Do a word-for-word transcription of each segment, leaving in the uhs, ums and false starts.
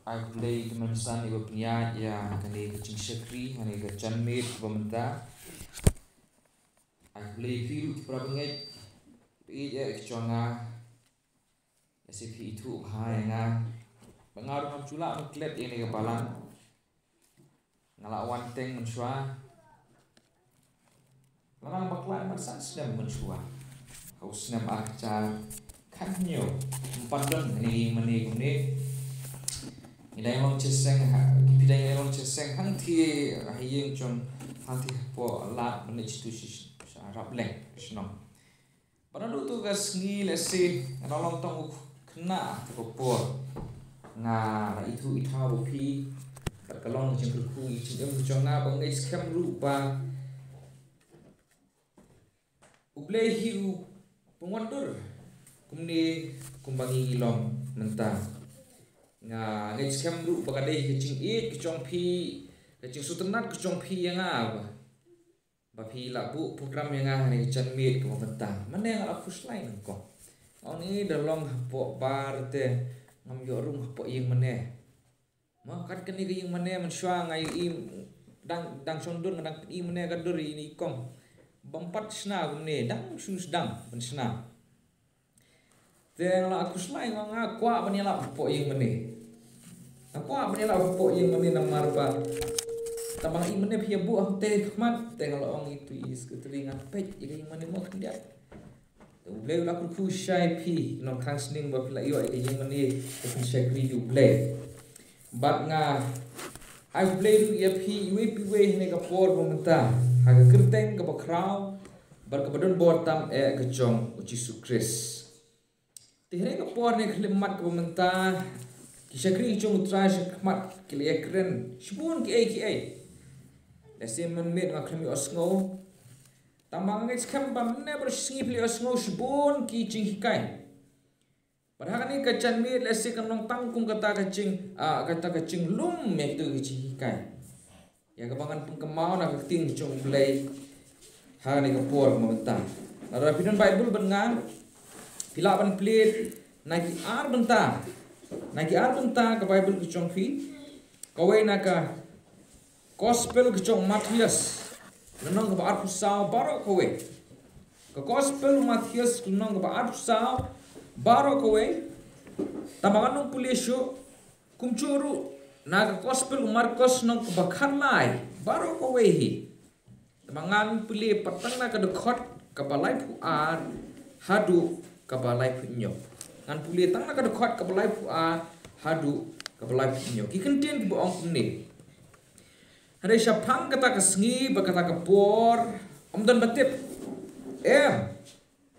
Ai khublei ïa i Mynsiem Bakhuid ïa kane ka jingshakri, kane ka janmiet ba mynta. Ai khublei ïa phi ruh ki para bangeit, baieit ïa ki jong nga. Lehse phi ithuh bha ïa nga ba nga ruh ngam ju lah ban klet ïa kane ka balang. Nga la wan teng mynshuwa. Nga la bakla mat san snem mynshuwa. Ha u snem ar hajar khathynñiew, ym pat don kane ka ïing mane kumne. Ngi dang ïalong shisha ha, ngi dang ïalong shisha hangtei ha ïing jong, hangtei hapoh lad mynne jitu shi, shi, sha Rapleng shnong. Bad naduh tu ka sngi lehse nga la long tang u khynnah ha ka por. Nga la ithuh ithaw bad phi, bad ka long ka jingkyrkhu ïa ka jingim ka jong nga ba nga ngeit skhem ruh ba U Blei hi u pynwandur kumne kumba ngi long mynta. Nga ngeit skhem ruh ba ka dei ka jingïeit ka jong phi, ka jingsngewtynnat ka jong phi ïa nga ba ba phi la buh program ïa nga ha kane ka janmiet kaba mynta. Mynne nga la khuslai nyngkong. Nga ong, eh, da long hapoh bar te ngam ïoh rung hapoh ïing mane. Ma kat kane ka ïing mane mynshuwa nga ïohi dang, dang shong dur nga dang pyni mynne ka dur ïa i kong. Bym pat shna kumne, dang shu sdang ban shna. Te nga la khuslai, nga, nga kwah ban ïalap hapoh ïing mane. Nga kwah ban ïalap hapoh ïing mane namar ba tang ba nga i mynne phi ïa buh hangtei khmat, te nga la ong ïa i secretary ngan peit ïa ka ïing mane mo khyndiat. Te U Blei u la kyrkhu shai phi, nongthangsning ba phi la ïoh ïa ka ïing mane, ka pynshakri ïa U Blei. Bad nga ai khublei ruh ïa phi iwei pa iwei ha kane ka por ba mynta, ha ka kyrteng kaba khraw bad kaba don bor tam eh ka jong U Jisu Khrist. Te ha kane ka por, ha kane ka khyllipmat kaba mynta, ki shakri ki jong U Trai sha khmat ki la ïakren shibun kiei kiei. Lehse mynmiet nga khlem ïohsngew. Tang ba nga ngeit skhem ba mynne baroh shi sngi phi la ïohsngew shibun ki jinghikai. Bad ha kane ka janmiet lehse kan long tang kum kata ka jing, ah, kata ka jinglum ïa kito ki jinghikai. Ïa kaba ngan pynkynmaw na ka ktien jong U Blei ha kane ka por mynta. Lada phi don Baibl bad nga, phi lah ban plie na ki ar bynta, na ki ar bynta ka Baibl ka jong phi. Kawei na ka Gospel ka jong u Mathaios, lynnong kaba arphew saw baroh kawei. Ka Gospel u Mathaios, lynnong kaba arphew saw baroh kawei. Tang ba ngan ym pule shuh. Kumjuh ruh na ka Gospel u Markos, lynnong kaba khatlai baroh kawei hi. Tang ba ngan pule pat tang na ka dkhot kaba laiphew ar haduh kaba laiphew hynñiew. Ngan pule tang na ka dkhot kaba laiphew ar haduh kaba laiphew hynñiew. Ki kyntien kiba ong kumne. Hynrei shaphang kata ka sngi bad kata ka por, ym don ba tip. Em,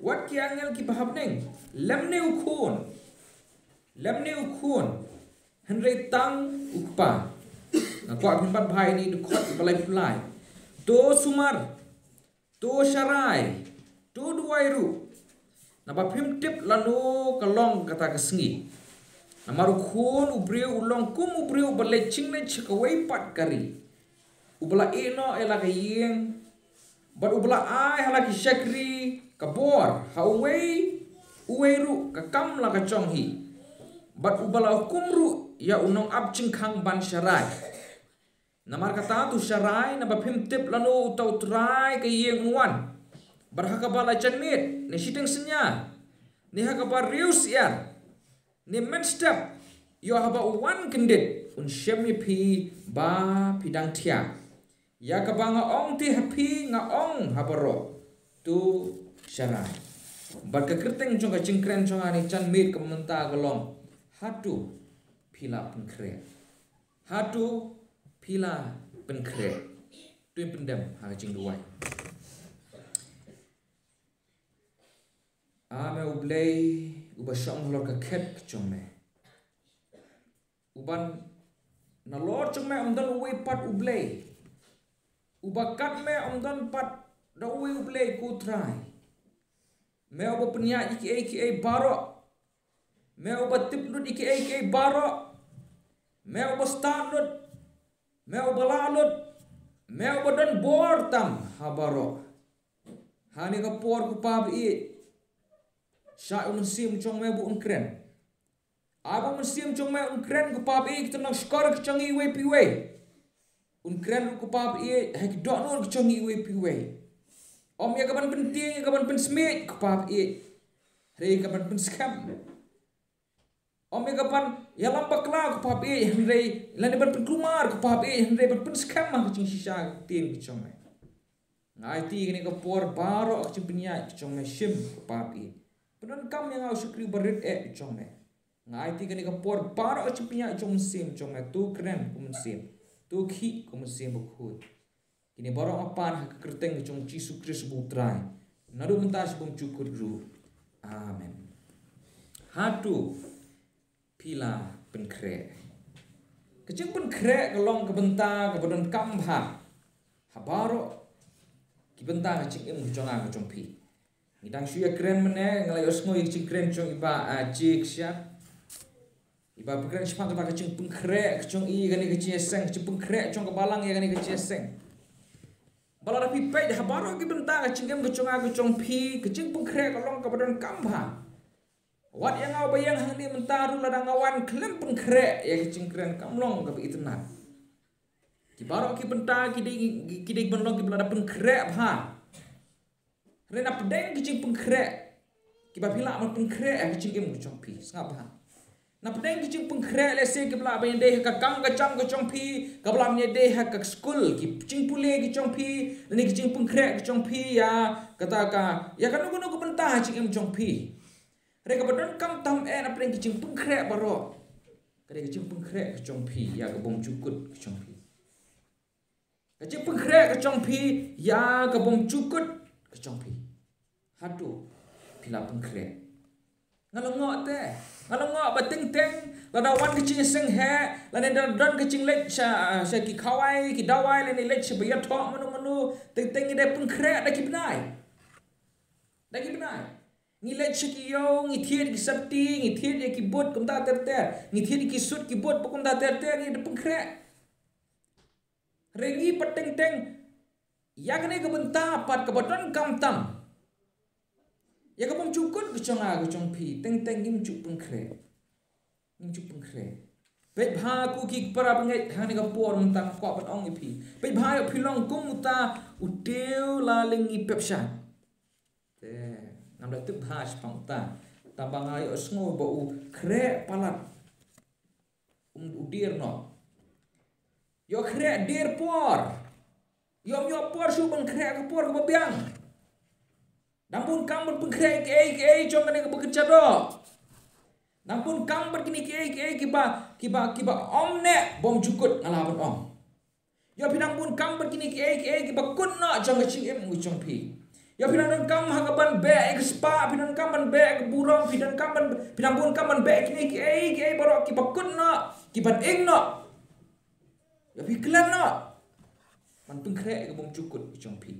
wat ki angel kiba ha bneng, lymne u Khun, lymne u Khun, hynrei tang u Kpa. Nga kwah phin bat bha ïa kane ka dkhot kaba laiphew lai. To sumar, to sharai, to duwai ruh. Naba phim tip lano ka long kata ka sngi. Namar u Khun u briew u long kum u briew uba leit jingleit sha kawei pat ka ri, uba la ïehnoh ïa la ka ïing, bad uba la ai ha la ki shakri ka bor ha uwei uwei ruh ka kam la ka jong hi. Bad uba la hukum ruh ïa u nongap jingkhang ban sharai. Namar kata to sharai, naba phim tip lano uta U Trai ka ïing un wan. Bad ha kaba la janmiet, ne shiteng synñia, ne ha kaba riewsyiar, ne mynstep, ïoh haba u wan kyndit, un shem ïa phi ba phi dang thiah. Ïa kaba nga ong te ha phi nga ong ha baroh, to sharai. Bad ka kyrteng jong ka jingkren jong nga ha kane ka janmiet ka mynta ka long, hato phi la pynkhreh. Hato phi la pynkhreh. To ngin pyndem ha ka jingduwai. A me U Blei uba shong halor ka khet ka jong me, uban nalor jong me ym don uwei pat U Blei, uba kat me ym don pat da uwei U Blei, ko Trai. Me uba pynïaid ïa kiei kiei baroh. Me uba tip lut ïa kiei kiei baroh. Me uba stad lut. Me uba lah lut. Me uba don bor tam ha baroh. Ha kane ka por, ko Pa baieit, shah ïa u Mynsiem jong me ba un kren. Ai ba u Mynsiem jong me un kren, ko Pa baieit, ki tynnad shkor ki jong ngi iwei pa iwei. Un kren ruh, ko Pa baieit, ha ki dohnud ki jong ngi iwei pa iwei. Ym ïa kaban pyntieng, ïa kaban pynsmiej, ko Pa baieit, hynrei ïa kaban pynskhem. Ym ïa kaban ïalam bakla, ko Pa baieit, hynrei lane ban pynkulmar, ko Pa baieit, hynrei ban pynskem ha ka jingshisha ka ktien ka jong me. Nga aiti kane ka por baroh ka jingpynïaid ka jong me shim, ko Pa baieit. Pyndonkam ïa nga u shakri barit eh ka jong me. Nga aiti kane ka por baroh ka jingpynïaid jong u Mynsiem jong me, to kren ko Mynsiem, to khih ko Mynsiem Bakhuid. Kine baroh nga pan ha ka kyrteng jong u Jisu Khrist u Trai. Naduh mynta sha bymjukut ruh. Amen. Hato phi la pynkhreh? Ka jingpynkhreh ka long ka bynta kaba donkam bha ha baroh ki bynta ka jingim ka jong nga ka jong phi. Ngi dang shu ïa kren mynne, nga la ïohsngew ïa ka jingkren jong i Bah, ah, Jake Shah. I Bah phi kren shaphang kata ka jingpynkhreh ka jong i ïa kane ka jingïaseng, ka jingpynkhreh jong ka balang ïa kane ka jingïaseng. Ba lada phi peit ha baroh ki bynta ka jingim ka jong nga ka jong phi, ka jingpynkhreh ka long kaba donkam bha. Wat ïa nga uba ïeng hangne mynta ruh, lada nga wan khlem pynkhreh, ïa ka jingkren kam long kaba itynnad. Ki baroh ki bynta ki dei, ki dei ban long kiba lada pynkhreh bha. Hynrei na pdeng ki jingpynkhreh kiba phi lah ban pynkhreh ha ka jingim ka jong phi, sngap bha. Na pdeng ki jingpynkhreh, lehse kiba lah ban ïadei ha ka kam ka jam ka jong phi, kaba lah ban ïadei ha ka skul, ki jingpule ki jong phi, lane ki jingpynkhreh ki jong phi ïa kata ka, ïa kano kano ka bynta ha jingim jong phi. Hynrei kaba donkam tam eh na pdeng ki jingpynkhreh baroh, ka dei ka jingpynkhreh ka jong phi ïa ka bymjukut ka jong phi. Ka jingpynkhreh ka jong phi ïa ka bymjukut ka jong phi. Hato phi la pynkhreh? Nga la ngoh te, nga la ngoh ba teng teng lada wan ka jingïaseng heh, lane da don ka jingleit sha, sha ki khawai ki dawai, lane leit sha ba ïathoh mano mano, teng teng ngi dei pynkhreh da ki bnai. Da ki bnai. Ngi leit sha ki ïew, ngi thied ki sopti, ngi thied ïa ki boot kumta ter ter, ngi thied ïa ki suit ki boot ba kumta ter ter, ngi dei pynkhreh. Hynrei ngi pat teng teng, ïa kane ka bynta pat kaba donkam tam, ïa ka bymjukut ka jong nga ka jong phi, teng teng ngim ju pynkhreh. Ngim ju pynkhreh. Peit bha ko ki para bangeit, ha kane ka por mynta nga kwah ban ong ïa phi, peit bha ïoh phi long kum uta u Tiew Lalyngi Pepshan. Te ngam da tip bha shaphang uta, tangba nga ïohsngew ba u khreh palat, um, u dier noh. Ïoh khreh dier por. Ïoh, ym ïoh por shuh ban khreh ka por kaba biang. Dang bun kam ban pynkhreh kiei kiei jong kane kaba kynja doh. Dang bun kam bad kine kiei kiei kiba, kiba, kiba ym neh bymjukut, nga lah ban ong. Ïoh phi dang bun kam bad kine kiei kiei kiba kut noh jong ka jingim ka jong phi. Ïoh phi dang donkam ha kaban beh ïa ka spah, phi donkam ban beh ïa ka burom, phi donkam ban, phi dang bun kam ban beh kine kiei kiei baroh kiba kut noh, kiban ing noh. Ïoh phi klet noh ban pynkhreh ïa ka bymjukut ka jong phi.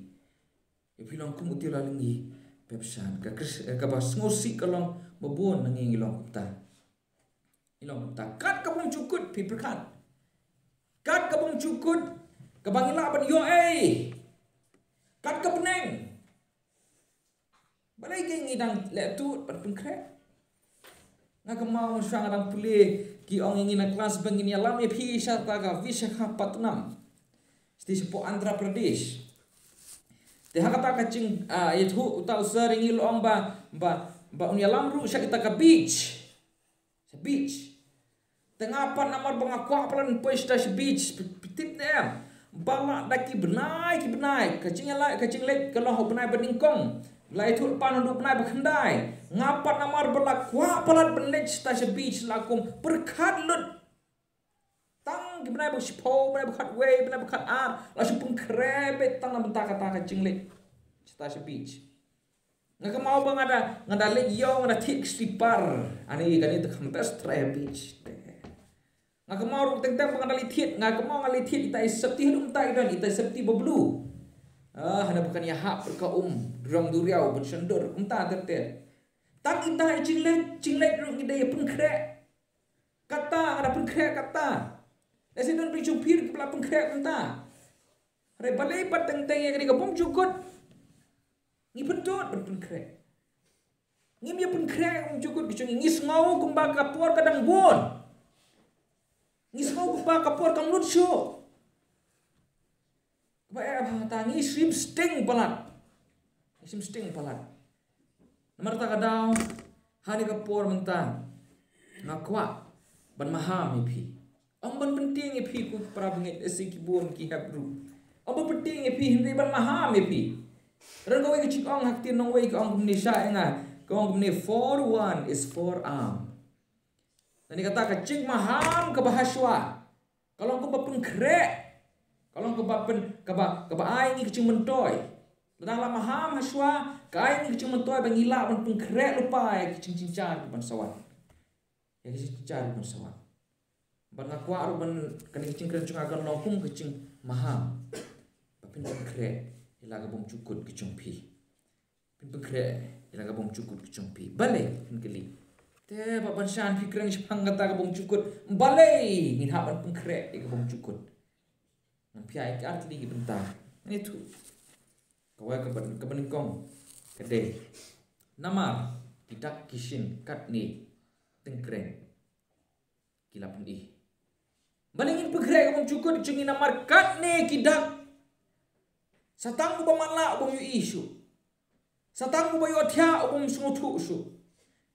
Ïoh phi long kum u Tiew Lalyngi Pepshan. Ka Khrist, eh, kaba sngewsih ka long ba bun na ngi ngi long kumta. Ngi long kumta. Kat ka bymjukut, phi pyrkhat. Kat ka bymjukut kaba ngi lah ban ïoh ei. Kat ka bneng. Balei ke ngi dang leh tuh ban pynkhreh? Nga kynmaw mynshuwa nga dang pule, ki ong ïa ngi na klas ba ngin ïalam ïa phi sha kata ka Visakhapatnam. Sha, shapoh Andhra Pradesh. Te ha kata ka jing, ah, ïathuh uta u sir ïa ngi, u la ong ba, ba, ba un ïalam ruh sha kita ka beach. Sha beach. Te nga pat namar ba nga kwah palat ban poi shata sha beach, phi, phi tip ne em ba la da ki bnai ki bnai, ka jingïaleit, ka jingleit ka long ha u bnai ba nyngkong. La ïathuh pan ha u bnai ba khyndai. Nga pat namar ba la kwah palat ban leit shata sha beach, la kum pyrkhat lut. Tang ki bnai ba shiphew, bnai ba khatwei, bnai ba khatar, la shu pynkhreh beit tang na bynta kata ka jingleit shata sha beach. Nga kynmaw ba nga da, nga da leit ïew, nga da thied ki slipar. Ani kane te kham best trai beach. Nga kynmaw ruh teng teng ba nga da leit thied, nga kynmaw nga leit thied ita i safety, haduh mynta i don ita i safety ba blue. Ah, hana ba kan ïahap ka um, durang duriaw ban shon dur, mynta ter ter. Tang ita i jingleit, jingleit ruh ngi da ïa pynkhreh. Kata nga da pynkhreh kata. Lehse don phi jong phi ruh kiba la pynkhreh mynta. Hynrei balei pat teng teng ïa kane ka bymjukut ngi pyntut ban pynkhreh? Ngim ïa pynkhreh ka bymjukut ka jong ngi. Ngi sngew kumba ka por ka dang bun. Ngi sngew kumba ka por kam lut shuh. Kaba eh, ha ta ngi shim sting palat. Ngi shim sting palat. Namar kata ka daw, ha kane ka por mynta nga kwah ban maham ïa phi. Ym ban pyntieng ïa phi ko para bangeit, eh, shi ki bun ki hep ruh. Ym ban pyntieng ïa phi, hynrei ban maham ïa phi. Kren kawei ka jingong ha ka ktien nongwei, ka ong kumne, sha ïa nga, ka ong kumne, forewarn is forearm. Lane kata ka jingmaham kaba hashwa ka long kaba pynkhreh. Ka long kaba pyn, kaba, kaba ai ngi ka jingmyntoi. Lada la maham hashwa, ka ai ngi ka jingmyntoi ba ngi lah ban pynkhreh lypa ïa ki jingjynjar kiban sa wan. Ïa ki jingjynjar kiban sa wan. Bad nga kwah ruh ban kane ka jingkren jong nga kan long kum ka jingmaham ba phin pynkhreh ïa la ka bymjukut ka jong phi. Phin pynkhreh ïa la ka bymjukut ka jong phi. Balei, phin kylli. Te ba ban shan phi kren shaphang kata ka bymjukut, balei ngin hap ban pynkhreh ïa ka bymjukut? Ngan pynïaid ki artylli ki bynta. Ngan ïathuh. Kawei kaba, kaba nyngkong ka dei, namar ki dak ki shin katne tyngkreng ki la pyni. Balei ngin pynkhreh ka bymjukut jong ngi? Namar katne ki dak, sa tang uba matlah u bym ïohi shuh. Sa tang uba ïohthiah u bym sngewthuh shuh.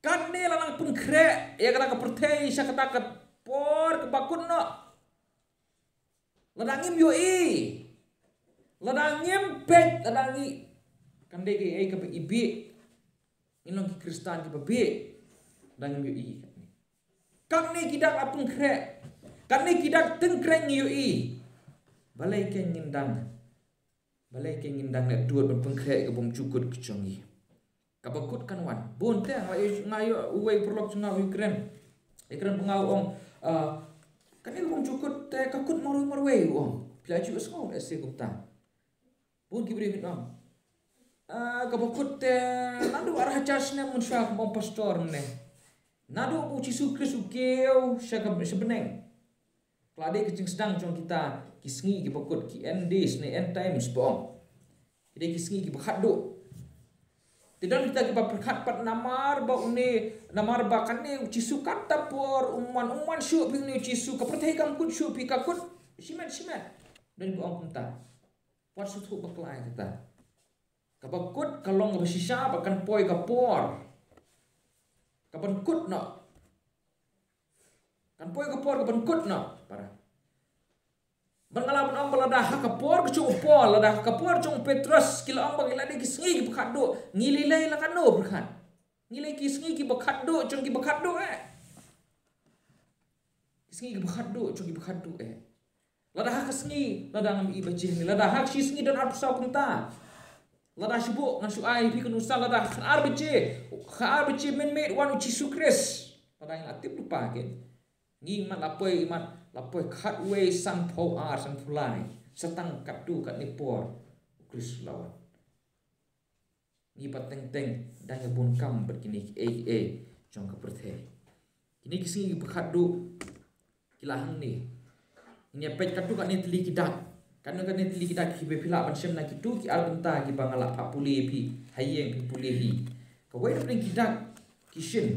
Katne la nang pynkhreh ïa kata ka pyrthei sha kata ka por kaba kut noh. Lada ngim ïohi, lada ngim peit, lada ngi, kan dei kaei kaba i bieit. Ngin long ki Khristan kiba bieit lada ngim ïohi. Katne ki dak la pynkhreh, katne ki dak tyngkreng ngi ïohi. Balei kein ngin dang, balei kein ngin dang leh dud ban pynkhreh ka bymjukut ka jong ngi? Kaba kut kan wan. Bun te nga ïoh, nga ïoh uwei u paralok jong nga u kren. U kren bad nga, u ong, ah, kane ka bymjukut te ka kut marwei marwei, u ong. Phi la ju sngew lehse kumta. Bun ki briew kin ong, ah, kaba kut te naduh ar hajar snem mynshuwa, kumba ong pastor mynne. Naduh ba u Jisu Khrist u kiew sha ka, sha bneng. Ka la dei ka jingsdang jong kita ki sngi kiba kut, ki end days ne end times ba ong. Ki dei ki sngi kiba khatduh. Te don kita kiba pyrkhat pat namar ba une, namar ba kane u Jisu katba por um wan, um wan shuh phi une u Jisu, ka pyrthei kam kut shuh phi, ka kut shimet shimet. Don kiba ong kumta. Wat sngewthuh bakla ïa kata. Kaba kut ka long kaba shisha ba kan poi ka por kaban kut noh. Kan poi ka por kaban kut noh, para. Bad nga lah ban ong ba lada ha ka por ka jong u Paul, lada ha ka por jong u Petros ki la ong ba ki la dei ki sngi kiba khatduh, ngi lei lei la katno pyrkhat? Ngi lei ki sngi kiba khatduh jong kiba khatduh eh. Ki sngi kiba khatduh jong kiba khatduh eh. Lada ha ka sngi, lada ngam i baje ne, lada ha ka shi sngi don arphew saw kynta. Lada shu buh ngan shu ai phi ka nuksa, lada ha ka ar baje, ha ka ar baje mynmiet wan u Jisu Khrist. Lada ngi la tip lypa kein, ngi mat la poi, mat la poi khatwei sanphew ar, sanphew lai. Sa tang katto katne por u Khrist la wan. Ngi pat teng teng dang ïa bun kam bad kine kiei kiei jong ka pyrthei. Kine ki sngi kiba khatduh ki la hangne. Ngin ïa peit katto katne tylli ki dak. Katto katne tylli ki dak kiba phi lah ban shem na kito ki ar bynta kiba nga la phah pule ïa phi ha ïing, phi pule hi. Kawei na pdeng ki dak ki shin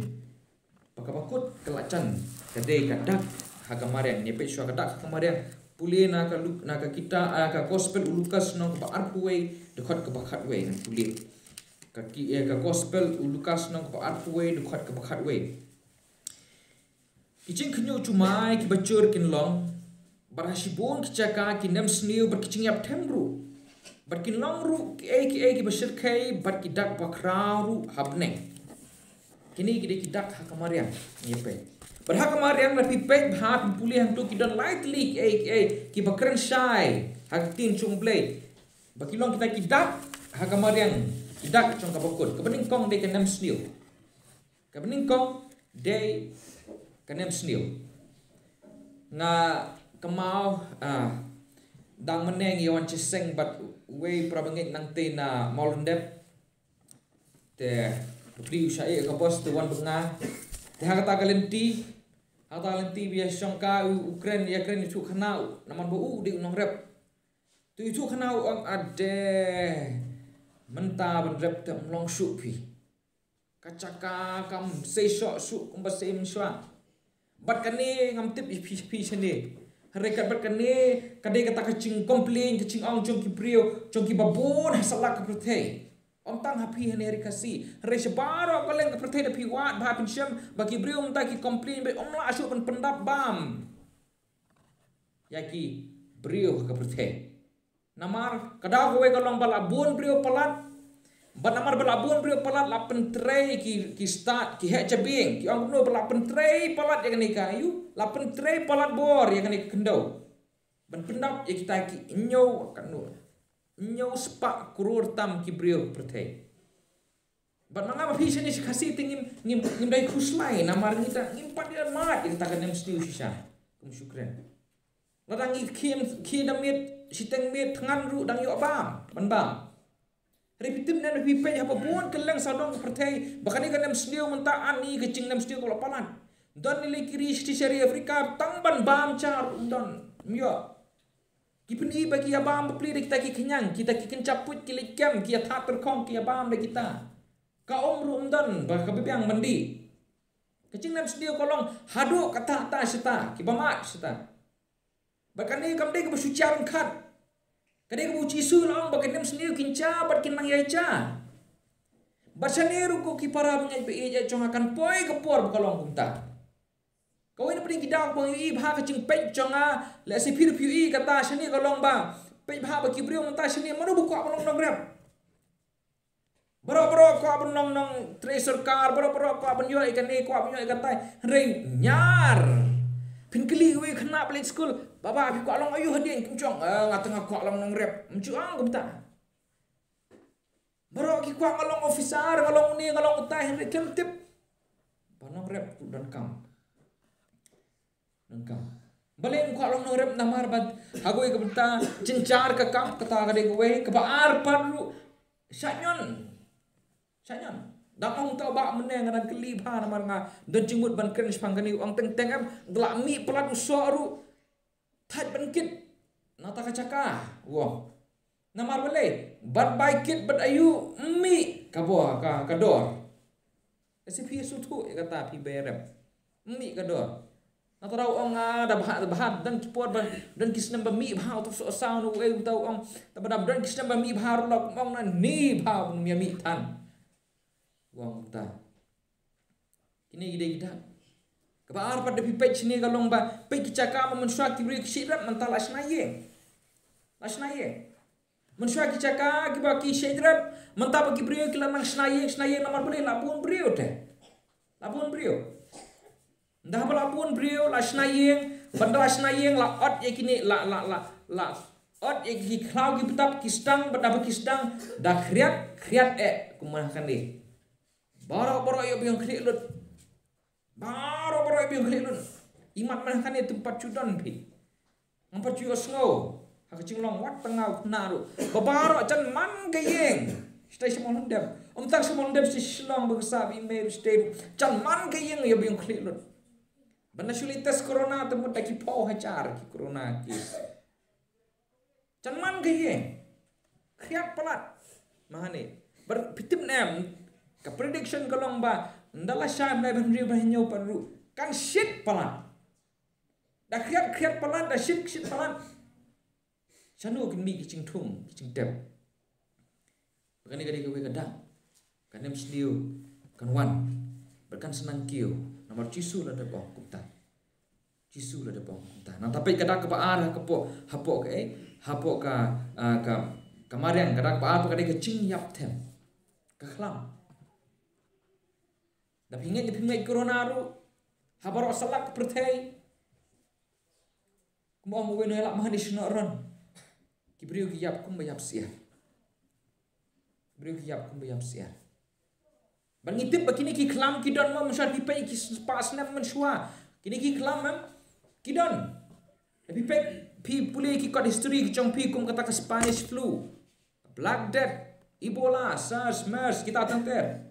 ba kaba kut ka la jan ka dei ka dak ha ka mariang. Ngin ïa peit shuwa ka dak ha ka mariang. Pule na ka Luk-, na ka kita, ah, ka Gospel u Lukas lynnong kaba arphew wei, dkhot kaba khatwei, ngan pule. Ka ki, eh, ka Gospel u Lukas lynnong kaba arphew wei, dkhot kaba khatwei. Ki jingkhynñiuh jumai kiba jur kin long, bad ha shibun ki jaka ki nemsniew bad ki jingïap them ruh. Bad kin long ruh kiei kiei kiba shyrkhei bad ki dak bakhraw ruh ha bneng. Kine ki dei ki dak ha ka mariang, ngi peit. Bad ha ka mariang, lada phi peit bha, phin pule hangto, ki don lai tylli kiei kiei kiba kren shai ha ka ktien jong U Blei ba ki long kita ki dak ha ka mariang, ki dak jong kaba kut. Kaba nyngkong dei ka nemsniew. Kaba nyngkong dei ka nemsniew. Nga kynmaw, ah, dang mynne ngi wan jingïaseng bad uwei u para bangeit nangtei na Mawlyndep. Te u pli u shah ïeh ka bos te wan bad nga. Te ha kata ka lynti, ha kata ka lynti ba ïa shongkai u, u kren, ïa kren ïathuh khana u, namar ba u dei u nongrep. Te u ïathuh khana u ong, ade, mynta ban rep te ym long shuh phi. Ka jaka kam sei shoh shuh kumba sei mynshuwa. Bad kane ngam tip ïa phi, phi shane. Hynrei katba kane ka dei kata ka jing complain, ka jingong jong ki briew, jong kiba bun ha satlak ka pyrthei. Ym tang ha phi hane ha ri Khasi. Hynrei sha baroh ka leng ka pyrthei da phi wad bha pynshem ba ki briew mynta ki complain ba ym lah shuh ban pyndap bam ïa ki briew ha ka pyrthei. Namar ka daw kawei ka long ba la bun briew palat. Bad namar ba la bun briew palat la pyntrei ki, ki stad, ki heh jabieng, ki ong kumno ba la pyntrei palat ïa kane ka aïu, la pyntrei palat bor ïa kane ka khyndew. Ban pyndap ïa kita ki hynñiew, kano, hynñiew spah klur tam ki briew ka pyrthei. Bad ma nga ma phi shane sha Khasi te ngim, ngim, ngim dei khuslai namar ngi ta ngim pat ïa mad ïa kata ka nemsniew shisha kum shu kren. Lada ngi khie, khie da miet, shiteng miet, thngan ruh dang ïoh bam, ban bam. Hynrei phi tip ne phi peit haba bun kylleng sawdong ka pyrthei ba kane ka nemsniew mynta ani ka jingnemsniew ka la palat. Don lei lei ki ri shisha ri Afrika tang ban bam cha ruh ym don, ym ïoh. Ki pyni ba ki ïa bam bapli da kita ki khñiang, kita ki kynja puit, ki leit kem, ki ïa thad tyrkhong, ki ïa bam da kita. Ka um ruh ym don ba ka biang ban dih. Ka jingnemsniew ka long haduh katta katta shata, kiba mad shata. Bad kane kam dei kaba shu jia ryngkat. Ka dei kaba u Jisu u la ong ba ka nemsniew kin jia bad kin nang ïai jia. Bad shane ruh ko ki para bangeit ba ïeit jong nga, kan poi ka por ba ka long kumta. Kawei na pdeng ki daw ba ngi ïohi bha ka jingpeit jong nga, lehse phi ruh phi ïohi kata, shane ka long ba peit bha ba ki briew mynta shane mano ba kwah ban long nongrep. Baroh baroh kwah ban long nongtrei sorkar, baroh baroh kwah ban ïoh ïa kane, kwah ban ïoh ïa katai. Hynrei ñiar. Phin kylli uwei u khynnah ba leit skul, "Baba, phi kwah long aïu hadien?" Kin jong, "Eh, nga tang nga kwah long nongrep." Ym ju ong kumta. Baroh ki kwah, "Nga long officer, nga long une, nga long utai," hynrei khlem tip ba nongrep ruh donkam. Nangkam. Balei ym kwah long nongrep? Namar ba ha kawei ka bynta jynjar ka kam, kata ka dei kawei, kaba ar pat ruh shah ñion. Shah ñion. Dang ong uta u bah mynne, nga dang kylli bha namar nga don jingmut ban kren shaphang kane, u ong teng teng em, nga la mih palat u soh ruh. Thait ban kit na kata ka jaka, u ong. Namar balei? Bad bai kit bad aïu, mih ka bor, ka, ka dor. Lehse phi sngewthuh ïa kata, phi bei rep. Mih ka dor. Nangta u ong, ah, da bha, da bha, don ki por ba, don ki snem ba mih bha uta u soh saw, uwei uta u ong. Te ba da don ki snem ba mih bha ruh la kum ong na ni bha, um ïa mih than. U ong uta. Kine ki dei ki dak. Kaba ar pat da phi peit shane ka long ba peit ki jaka ba mynshuwa ki briew ki shait rep, mynta la shna ïing. La shna ïing. Mynshuwa ki jaka kiba ki shait rep, mynta ba ki briew ki la nang shna ïing, shna ïing namar balei? La bun briew te. La bun briew. Ynda ba la bun briew la shna ïing, ba ynda la shna ïing la ot ïa kine, la, la, la, la ot ïa ki khlaw ki btap ki sdang, ba ynda ba ki sdang da khriat, khriat eh kumba kane. Baroh baroh ïoh biang khlieh lut. Baroh baroh ïoh biang khlieh lut. Imat man kane tympat ju don phi. Ngam pat ju ïohsngew ha ka jinglong wat tang nga u khynnah ruh. Ba baroh jan man ka ïing. Shatei sha Mawlyndem. Ym tang sha Mawlyndem, sha Shillong ba ka sah ba i mei ruh shatei ruh. Jan man ka ïing ïoh biang khlieh lut. Ba na shu leit test corona te mut da ki phew hajar ki corona case. Jan man ka ïing. Khriat palat. Mahane. Bar phi tip ne em, ka prediction ka long ba ynda la shai ban hynriew ban hynñiew pat ruh kan shit palat. Da khriat khriat palat, da shit shit palat. Shano kin mih ki jingthung, ki jingtep? Kane ka dei kawei ka dak. Ka nemsniew kan wan bad kan sa nang kiew. Namar Jisu la dep ong kumta. Jisu la dep ong kumta. Nangta peit ka dak kaba ar hapoh, hapoh ka, eh, hapoh ka, ah, ka, ka mariang, ka dak kaba ar, ka dei ka jingïap them. Ka khlam. Da phi ngeit, da phi ngeit corona ruh ha baroh satlak pyrthei. Kumba ong uwei u nongïalap, mahane shnong ron. Ki briew ki ïap kumba ïap syiar. Ki briew ki ïap kumba ïap syiar. Bad ngi tip ba kine ki khlam ki don mo, mynshuwa phi peit ki spah snem mynshuwa. Kine ki khlam em ki don. Phi peit, phi pule ki kot history ki jong phi kum kata ka Spanish flu, Black Death, Ebola, SARS, MERS, kita tang ter.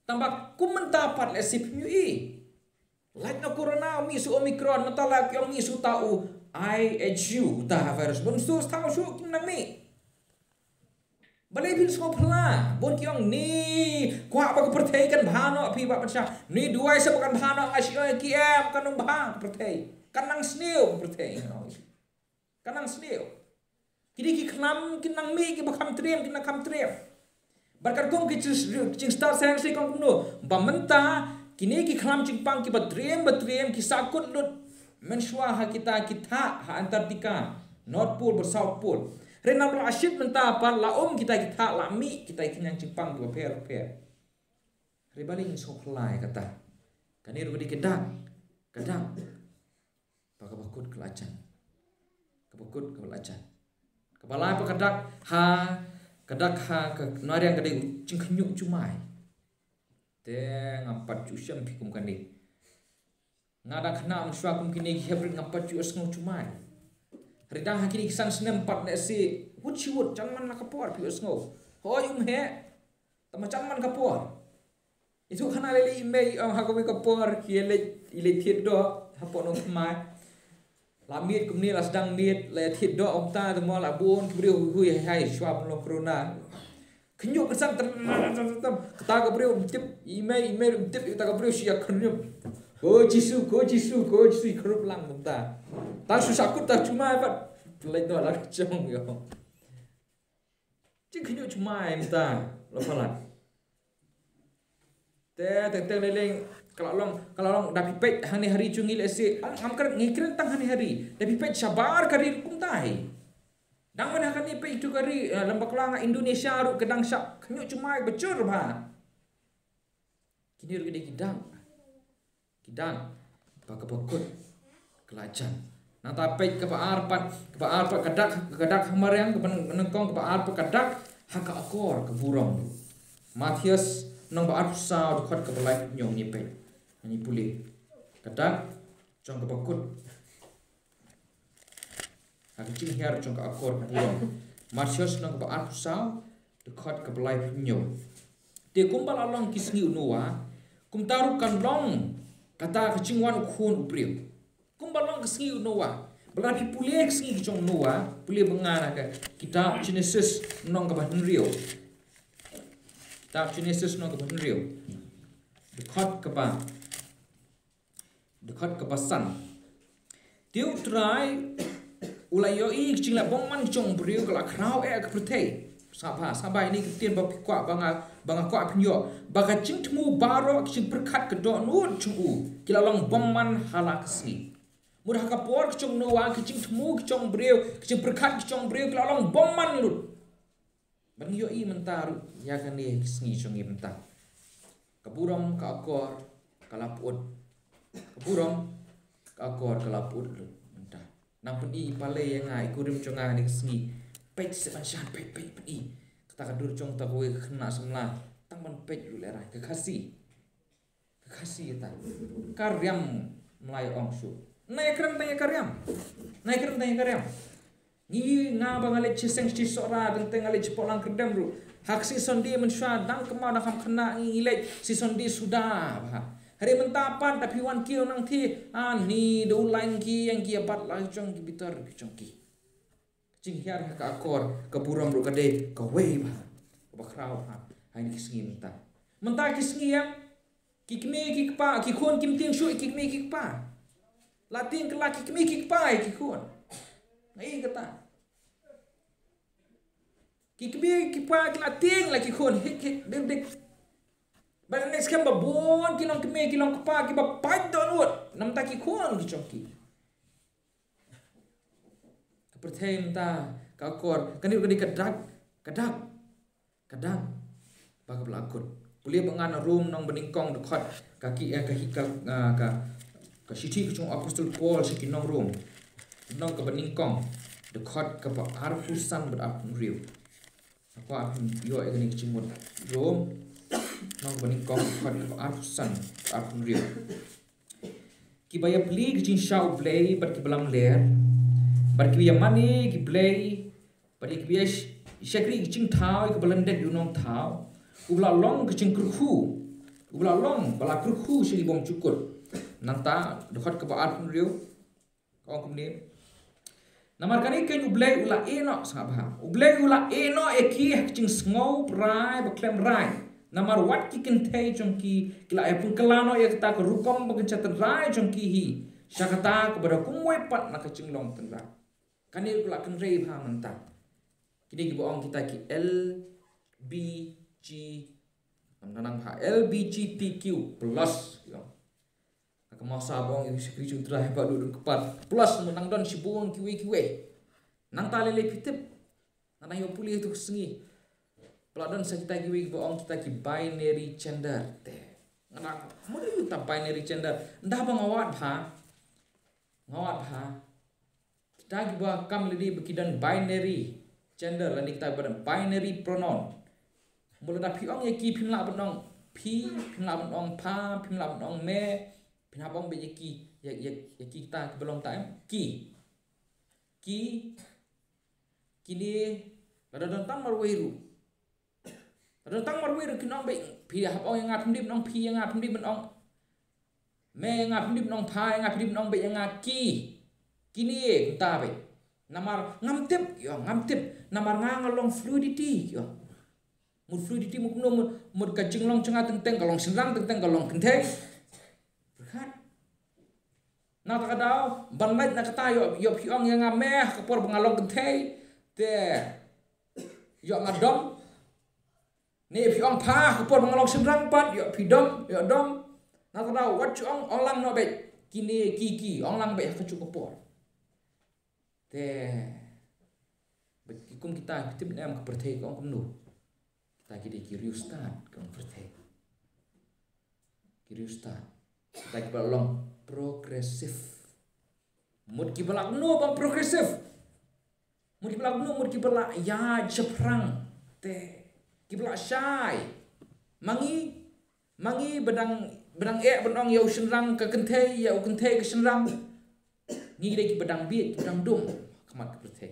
Tangba kum mynta pat lehse phim ïohi. Lait na corona, u mih sha u Omicron, mynta la ki ong mih sha uta u I H U, uta ha virus. Bun shu thaw shu kim nang mih. Balei phin sngewphylla? Bun ki ong, ni kwah ba ka pyrthei kan bha noh, phi bah pynshai. Ni duwai sa ba kan bha noh, nga shu ong ki em, kan ym bha ka pyrthei. Kan nang sniew ka pyrthei. Kan nang sniew. Kine ki khlam, kin nang mih, kiba kham triem, kin nang kham triem. Bad katkum ki jing, jingstad science ka ong kumno, ba mynta kine ki khlam jingpang kiba triem, ba triem, ki sahkut lut mynshuwa ha kita ki thah ha Antarctica, North Pole bad South Pole. Hynrei namar ba la shit mynta pat, la um kita ki thah, la mih kita ki khñiang jingpang kiba pher pher. Hynrei balei ngin sngewphylla ïa kata? Kane ruh ka dei ka dak, ka dak ba kaba kut ka la jan. Kaba kut ka la jan. Kaba lai pat ka dak ha, ka dak ha ka nongriang ka dei u jingkhynñiuh jumai. Te ngam pat ju shem phi kum kane. Nga dang khynnah mynshuwa kum kine ki hep rit, ngam pat ju sngew jumai. Hynrei dang ha kine ki san snem pat ne si, wut shi wut, jan man la ka por phi sngew. Hooid, um heh. Tangba jan man ka por. Itu khana lei lei i mei, ong, ha kawei ka por ki leit, i leit thied doh hapoh Nongthymmai. La miet kumne, la sdang miet, la thied doh, ong, ta, te mo la bun ki briew hui hui hai hai shuwa ban long corona. Khynñiuh kynsan, tam tam tam tam. Kata ka briew um tip i mei, i mei um tip ïa kata ka briew, shu ïa khynñiuh. Ko Jisu, ko Jisu, ko Jisu, i khynñiuh lang mynta. Tang shu sahkut ta jumai pat. Leit noh la ka jong ïa. Jingkhynñiuh jumai mynta la palat. Te teng teng lei lei ka la long, ka la long, da phi peit hangne ha ri jong ngi lehse, ngam kren, ngi kren tang hangne ha ri. Da phi peit shabar ka ri kumta hi. Dang mynta ha kane peit tu ka ri, eh, lem bakla nga Indonesia ruh ka dang shah khynñiuh jumai ba jur bha. Kine ruh ki dei ki dak. Ki dak ba kaba kut ka la jan. Nangta peit kaba ar pat, kaba ar pat ka dak, ka dak ha mariang, kaba nyngkong, kaba ar pat ka dak ha ka akor ka burom. Mathaios lynnong ba arphew saw, dkhot kaba laiphew hynñiew, ngi peit, ngi pule. Ka dak jong kaba kut ha ka jinghiar jong ka akor ka burom. Mathaios lynnong kaba arphew saw, dkhot kaba laiphew hynñiew. Te kumba la long ki sngi u Noah, kumta ruh kan long kata ka jingwan u Khun u briew. Kumba long ki sngi u Noah. Ba lada phi pule ki sngi ki jong u Noah, pule ba ngan ha ka kitab Jenesis lynnong kaba hynriew. Kitab Jenesis lynnong kaba hynriew, dkhot kaba Dkhot kaba san. Te U Trai u la ïohi ka jingleh bymman jong u briew ka la khraw eh ha ka pyrthei. Sngap bha, sngap bha ïa kine ki ktien ba phi kwah, ba nga, ba nga kwah phin ïoh. Ba ka jingthmu baroh, ka jingpyrkhat, ka dohnud jong u, ki la long bymman ha la ka sngi. Mut ha ka por ka jong u Noah, ka jingthmu ka jong u briew, ka jingpyrkhat ka jong u briew ki la long bymman lut. Bad ngi ïohi mynta ruh ïa kane ka sngi jong ngi mynta. Ka burom ka akor ka la pyut. Ka burom ka akor ka la pyut lut mynta. Nang pyni balei ïa nga, i kurim jong nga, ha kane ka sngi. Peit seh ban shan, peit, peit, pyni. Kata ka dur jong kata kawei ka khynnah samla. Tang ban peit ruh lehrain, ka Khasi. Ka Khasi kata. Ka riam, mlai ong shuh. Nai kren tang ïa ka riam. Nai kren tang ïa ka riam. Ngi, nga ba nga leit shiseng shi Sohra, teng teng nga leit shapoh Langkyrdem ruh. Ha ka sngi Sunday mynshuwa, dang kynmaw dang kham khynnah ngi, ngi leit sngi Sunday suda bha. Hynrei mynta pat da phi wan kiew nangtei, ani da u lain ki ïeng ki ïa bat la ki jong ki bitar ki jong ki. Ka jinghiar ha ka akor ka burom ruh ka dei kawei bha kaba khraw bha ha kine ki sngi mynta. Mynta ki sngi em, ki kmie ki kpa, ki khun kim tieng shuh ïa ki kmie ki kpa. La tieng kylla ki kmie ki kpa ïa ki khun. Ngi kata. Ki kmie ki kpa ki la tieng la ki khun, hik hik dik dik. Bad next, khlem ba bun ki long kmie ki long kpa kiba pait dohnud na bynta ki khun ki jong ki. Ka pyrthei mynta, ka akor, kane ka dei ka dak, ka dak, ka dak ba kaba la kut. Pule ba ngan na Rom lynnong ba nyngkong, dkhot ka ki, eh, ka hi, ka, ah, ka, ka shithi ka jong u Apostol Paul sha ki nong Rom. Lynnong kaba nyngkong, dkhot kaba arphew san bad arphew hynriew. Nga kwah phin ïoh ïa kane ka jingmut. Rom lynnong ba nyngkong, dkhot kaba arphew san bad arphew hynriew. Kiba ïaplie ka jingshah U Blei bad kiba lamler, bad kiba ïamane ki blei, bad ïa kiba ïa sh-, shakri ka jingthaw ïa kaba lyndet ïa u nongthaw, uba la long ka jingkyrkhu, uba la long ba la kyrkhu sha ki bymjukut. Nangta dkhot kaba arphew hynriew ka ong kumne: Namar kane keiñ U Blei u la ïeh noh, sngap bha. U Blei u la ïeh noh ïa ki ha ka jingsngew brai ba khlem rai. Namar wat ki kynthei jong ki, ki la ïa pynkylla noh ïa kata ka rukom ba kynja tynrai jong ki hi sha kata kaba da kumwei pat na ka jinglong tynrai. Kane ruh la kynrei bha mynta. Kine kiba ong kita ki L B G, nang nang bha, L B G T Q plus, ki ong. Ka masa ba ong ïa ki shakri jong U Trai ba duh don kpat. Plus, nang don shibun kiwei kiwei. Nangta lei lei phi tip. Nga dang ïoh pule tu ka sngi. Ba la don sa kita kiwei kiba ong kita ki binary gender. Te nga dang, mut ïa kita binary gender. Ynda ba nga wad bha. Nga wad bha. Kita kiba kam lade ba ki don binary gender lane kita kiba don binary pronoun. Mut lada phi ong ïa ki, phim lah ban ong phi, phim lah ban ong pha, phim lah ban ong me, phin hap ong beit ïa ki, ïa, ïa, ïa ki kita kiba long ta em, ki. Ki, kine, lada don tang marwei ruh. Lada don tang marwei ruh kin ong beit, phi hap ong ïa nga, phim dei ban ong phi ïa nga, phim dei ban ong me ïa nga, phim dei ban ong pha ïa nga, phim dei ban ong beit ïa nga, ki. Kine, kumta beit. Namar ngam tip, ïoh, ngam tip. Namar nga nga long fluidity, ïoh. Mut fluidity mut kumno, mut, mut ka jinglong jong nga teng teng ka long shynrang, teng teng ka long kynthei. Pyrkhat. Na kata ka daw, ban lait na kata, ïoh, ïoh phi ong ïa nga me ha ka por ba nga long kynthei. Te, ïoh nga dom. Ne phi ong pha ha ka por ba nga long shynrang pat, ïoh phi dom, ïoh dom. Na kata ka daw, wat shu ong, ong lang noh beit. Kine, ki, ki, ong lang beit ha kajuh ka por. Te, bad ki kum kita, ki tip ne em ka pyrthei ka ong kumno. Kita ki dei ki riewstad, ka ong pyrthei. Ki riewstad. Kita kiba long progressive. Mut kiba lah kumno ban progressive. Mut kiba lah kumno, mut kiba lah ïaid shaphrang. Te, kiba lah shai. Ma ngi, ma ngi ba dang, ba dang eh ban ong ïa u shynrang ka kynthei, ïa u kynthei ka shynrang. Ngi dei kiba dang bieit, kiba dang dum ha khmat ka pyrthei.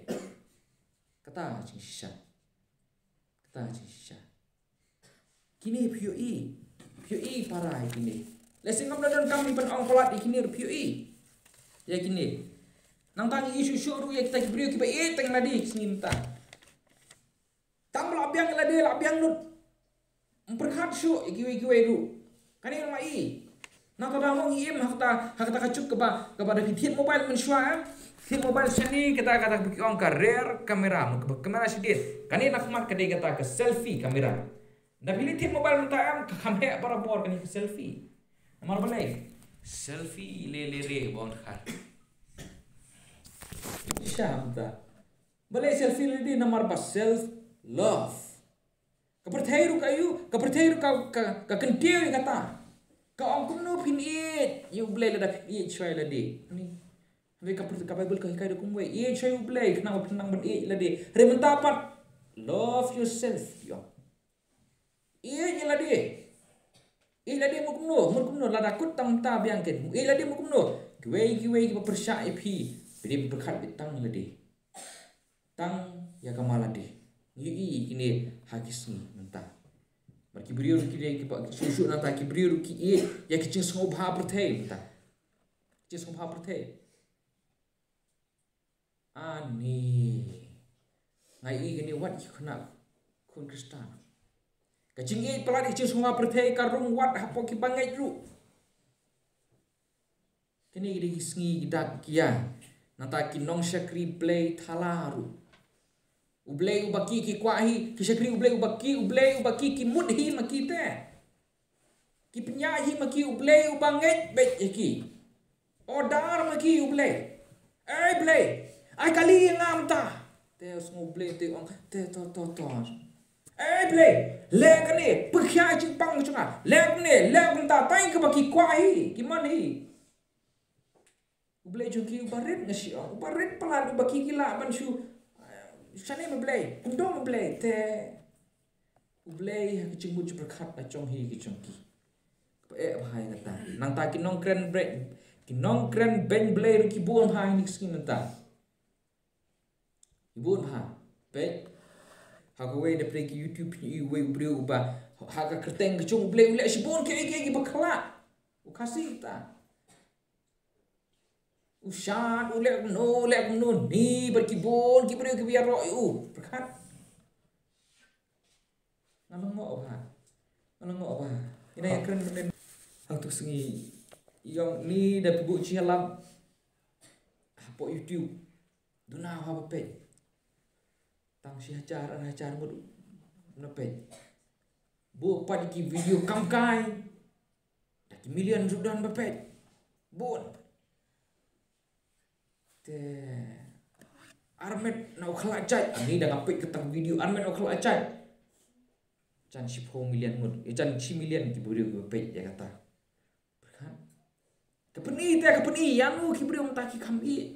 Kata jingshisha. Kata jingshisha. Kine phi ïohi. Phi ïohi para ïa kine. Lehse ngam da donkam ban ong palat ïa kine, phi ïohi. Ïa kine. Nangta ngi ïohi shuh shuh ruh ïa kita ki briew kiba ïeit tang lade ki sngi mynta. Tang ba la biang lade, la biang lut. Ym pyrkhat shuh ïa kiwei kiwei ruh. Kane nga i. Nangta da ngi im ha kata, ha kata ka juk kaba, kaba da phi thied mobile mynshuwa, eh. Thied mobile shane, kata, kata ba ki ong ka rear camera, mut kaba camera shadien. Kane na khmat ka dei kata ka selfie camera. Da phi leit thied mobile mynta em, ka kham heh barabor kane ka selfie. Namar balei? Selfie lei lei re bong khar. Shisha mynta. Balei selfie lei lei re? Namar ba self love. Ka pyrthei ruh ka ïoh, ka pyrthei ruh ka, ka, ka kyntiew ïa kata. Ka ong kumno phin ïeit ïa U Blei lada phin ïeit shuwa ïa lade. Ni. Hynrei ka pyrthei, ka Baibl ka hikai da kumwei. Ïeit shuwa ïa U Blei, khnang ba phin nang ban ïeit ïa lade. Hynrei mynta pat, love yourself, ïoh. Ïeit ïa lade. Ïeit lade mut kumno, mut kumno, lada kut tang mynta biang ken. Ïeit lade mut kumno. Kiwei, kiwei kiba pyrshah ïa phi. Phi dei ban pyrkhat beit tang lade. Tang ïa ka ma lade. Ngi ïohi kine ha ki sngi mynta. Bad ki briew ruh ki dei kiba shuh shuh nangta ki briew ruh ki ïeit ïa ki jingsngewbha pyrthei mynta. Jingsngewbha pyrthei. Ani. Nga ïohi kine wat ki khynnah khun Khristan. Ka jingïeit palat ïa ki jingsngewbha pyrthei ka rung wat hapoh ki bangeit ruh. Kine ki dei ki sngi ki dak ki ïa. Nangta ki nongshakri Blei thala ruh. U Blei uba ki ki kwah hi, ki shakri U Blei uba ki, U Blei uba ki ki mut hi ma ki te. Ki pynïaid hi ma ki U Blei uba ngeit beit ïa ki. Order ma ki U Blei. Ei Blei, ai kali ïa nga mynta. Te u sngew Blei te ong, te to, to, to. Ei Blei, leh kane, pyrkhia jingpang jong nga. Leh kane, leh kumta, tang kaba ki kwah hi, ki mon hi. U Blei jong ki uba rit nga shu ong, uba rit palat, uba ki ki lah ban shu, eh, shane ma Blei, kumto ma Blei, te U Blei ha ki jingmut jingpyrkhat la jong hi ki jong ki. Kaba eh bha ïa kata. Nangta ki nongkren Blei, ki nongkren beiñ Blei ruh ki bun bha ha kine ki sngi mynta. Ki bun bha. Peit. Ha kawei na pdeng ki YouTube phi ïohi uwei u briew uba ha ka kyrteng ka jong U Blei u leh shibun kiei kiei kiba khraw. U Khasi kata. U shad, u leh kumno, u leh kumno, ni bad ki bun ki briew kiba ïaroh ïa u. Pyrkhat. Nga la ngoh bha. Nga la ngoh bha. Ina ïa kren mynnin. Hangtu sngi ïong ni da phi buh shi halap hapoh YouTube. Duna ha ba peit. Tang shi hajar, ar hajar ngut na peit. Buh pat ki video kam kai. Da ki million ruh don ba peit. Bun. Te armet na u khlajai. Ani da nga peit kata ka video armet na u khlajai. Jan shiphew million ngut. Eh, jan shi million ki briew kiba peit ïa kata. Pyrkhat. Ka pyni te, ka pyni ïa u ki briew mynta ki kham ïeh.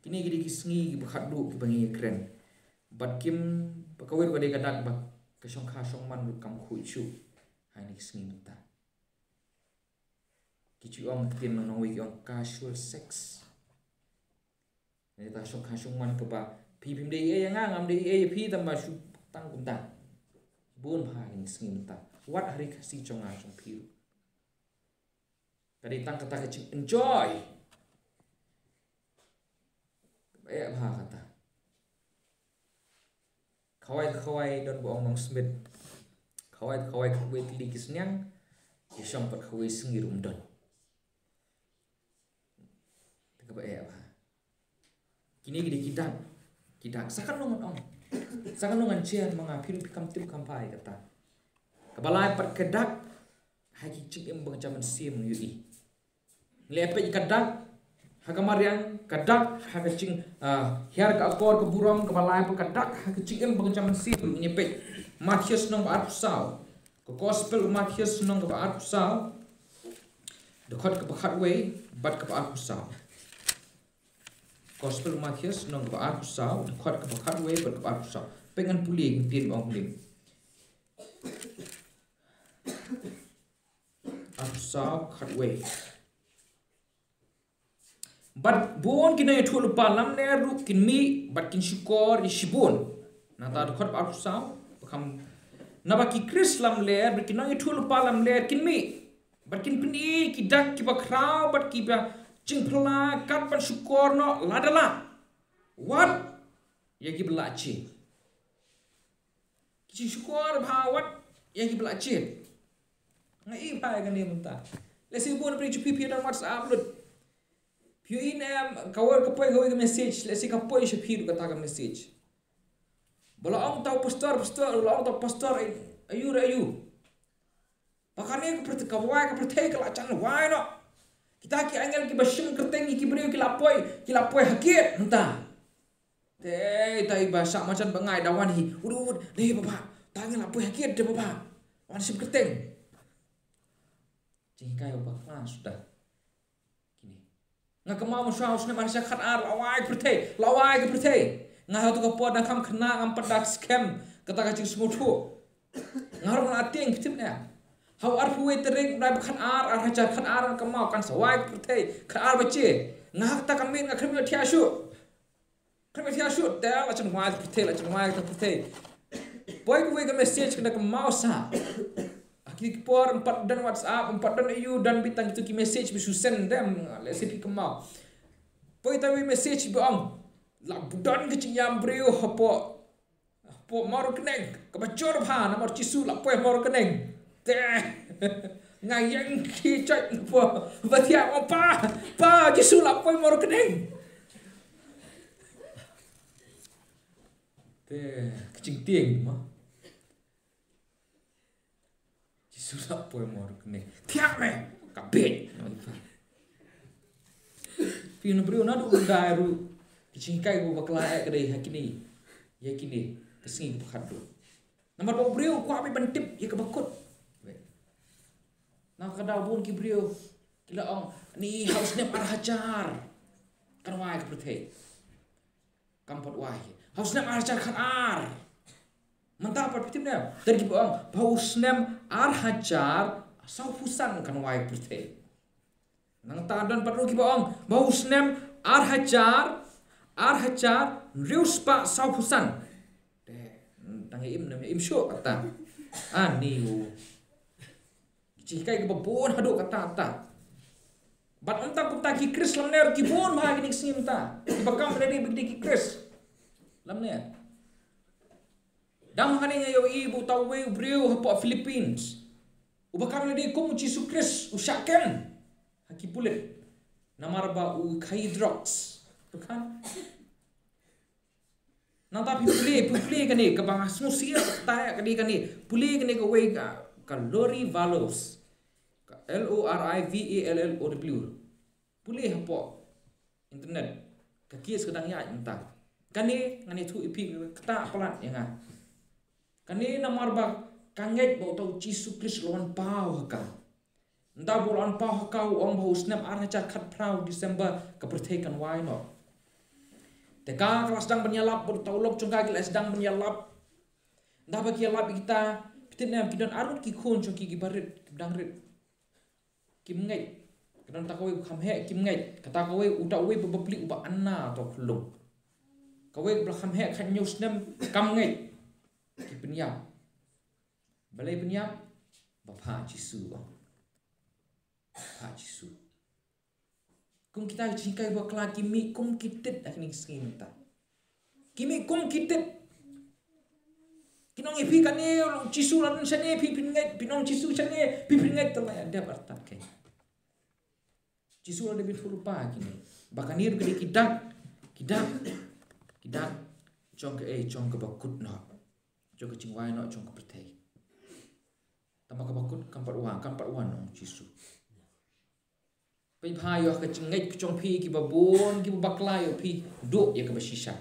Kine ki dei ki sngi kiba khatduh kiba ngi kren. Bad kim, ba kawei ka dei ka dak ba ka shongkha shongman ruh kam khuid shuh. Ha kine ki sngi mynta. Ki ju ong ktien nongwei ki ong casual sex. Ngi ta shongkha shongman kaba phi phim dei ei ïa nga, ngam dei ei ïa phi, tang ba shu tang kumta. Bun bha kine ki sngi mynta. Wat ha ri Khasi jong nga jong phi ruh. Ka dei tang kata ka jing enjoy. Ba eh bha kata. Khawai khawai don ba ong Nong Smit. Khawai khawai kawei tylli ki sniang. Ki shong pat kawei sngi ruh ym don. Te kaba eh bha. Kine ki dei ki dak. Ki dak. Sa katno ngan ong. Sa katno ngan share ma nga, phi ruh phi kam tip kam phai kata. Kaba lai pat ka dak. Ha ki jingim ba ka jaman siem ngi ïohi. Ngi leh peit ka dak ha ka mariang, ka dak ha ka jing, ah, hiar ka akor ka burom, kaba lai pat ka dak ha ka jingim ba ka jaman siem ngi peit. Mathaios lynnong ba arphew saw. Ka gospel u Mathaios lynnong kaba arphew saw. Dkhot kaba khatwei bad kaba arphew saw. Gospel u Mathaios lynnong kaba arphew saw, dkhot kaba khatwei bad kaba arphew saw. Peit ngan pule, ngan pule ong pule. Arphew saw khatwei. Bad bun ki nongïathuhlypa lamler ruh kin mih bad kin shukor ïa shibun. Nangta dkhot ba arphew saw ba kham, naba ki Khrist lamler bad ki nongïathuhlypa lamler kin mih bad kin pyni ki dak kiba khraw bad kiba jingphylla kat ban shukor noh lada lah. Wat ïa kiba lah jied. Ki jingshukor bha wat ïa kiba lah jied. Nga i bha ïa kane mynta. Lehse bun na pdeng jong phi phi don WhatsApp lut. Phi ïohi ne em, ka wan ka poi kawei ka message, lehse ka poi sha phi ruh kata ka message. Ba la ong tau pastor, pastor, ba la ong tau pastor, ai-, aïu re aïu. Ba kane ka pyrthei, ka wai ka pyrthei ka la jan wai noh. Kita ki angel kiba shim kyrteng ïa ki briew ki la poi, ki la poi ha gate mynta. Te, te i ba shah marjan ba ngai da wan hi. Ud, ud, ud. Dei baba. Tang ïa la poi ha gate te baba. Wan shim kyrteng. Jinghikai ba bakla suda. Kine. Nga kynmaw mynshuwa u snem ar hajar khatar, la wai ka pyrthei, la wai ka pyrthei. Nga ha tu ka por dang kham khynnah, ngam pat da skhem kata ka jingsngewthuh. Nga ruh nga la tieng, phi tip ne. Ha u arphew wei tarik u bnai ba khatar, ar hajar khatar, nga kynmaw kan sa wai ka pyrthei, khatar baje. Nga ha kata ka miet nga khlem ïohthiah shuh. Khlem ïohthiah shuh, te la jan wai ka pyrthei, la jan wai ka pyrthei. Poi kawei ka message, nga kynmaw sa. Ha kine ki por ym pat don WhatsApp, ym pat don aïu, don beit tang kitu ki message ba shu send, te lehse phi kynmaw. Poi tang wei message ba ong, la don ka jingïam briew hapoh, hapoh Mawryngkneng, kaba jur bha namar Jisu la poi Mawryngkneng. Te, nga ïeng khie joit hapoh, ba thiah, ong pa, pa, Jisu la poi Mawryngkneng. Te, ka jingtieng mo. Jisu la poi Mawryngkneng. Thiah me, ka bit. Phi na briew naduh u dai ruh. Ka jinghikai kaba bakla eh ka dei ha kine. Ïa kine, ka sngi kaba khatduh. Namar ba u briew u kwah beit ban tip ïa kaba kut. Na ka daw bun ki briew ki la ong, ni ha u snem ar hajar kan wai ka pyrthei. Kam pat wai. Ha u snem ar hajar khatar. Mynta pat phi tip ne? Don kiba ong ba ha u snem ar hajar sawphew san kan wai pyrthei. Nangta don pat ruh kiba ong ba ha u snem ar hajar, ar hajar hynriew spah sawphew san. Te, tang im ne im shuh kata. Ani u. Ki jinghikai kiba bun haduh katta katta. Bad ym tang kumta, ki Khrist lymne ruh ki bun bha ha kine ki sngi mynta, kiba kam lade bad ki Khrist lymne. Dang hangne nga ïohi ba uta uwei u briew hapoh Philippines uba kam lade kum u Jisu Khrist u shah kem ha ki pulit namar ba u khaïi drugs. Pyrkhat. Nangta phi pule, phi pule kane kaba nga sngewsih ïa kata, ïa kane, kane. Pule kane kawei ka, ka Lori Vallows. Ka L O R I V A L L O W. Pule hapoh internet. Ka case ka dang ïaid mynta. Kane ngan ïathuh ïa phi, kata palat ïa nga. Kane namar ba ka ngeit ba uta u Jisu Khrist u la wan paw ha ka. Ynda ba u la wan paw ha ka, u ong ba ha u snem ar hajar khatphra December ka pyrthei kan wai noh. Te ka, ka la sdang ban ïalap bad uta u lok jong ka, ki la sdang ban ïalap. Ynda ba ki ïalap ïa kita, phi tip ne em, ki don arngut ki khun jong ki, kiba rit, kiba dang rit. Kim ngeit. Ka don kata kawei ba kham heh, kim ngeit. Kata kawei, uta uwei ba bapli, uba ana uta u khyllung. Kawei ba la kham heh khathynñiew snem, kam ngeit. Ki pynïap. Balei pynïap? Ba phah Jisu, ong. Phah Jisu. Kum kita ki jinghikai bakla, ki mih kum ki tit ha kine ki sngi mynta. Ki mih kum ki tit. Kin ong ïa phi kane u Jisu la don shane, phi phin ngeit, phin ong Jisu shane, phi phin ngeit, te la ïa dep artat kein. Jisu la dep ïathuh lypa ha kine ba kane ruh ka dei ki dak, ki dak, ki dak jong kaei, jong kaba kut noh, jong ka jingwai noh jong ka pyrthei. Tangba kaba kut kam pat wan, kam pat wan, ong Jisu. Peit bha ïa ka jingngeit ka jong phi, kiba bun kiba bakla ïa phi, duh ïa kaba shisha.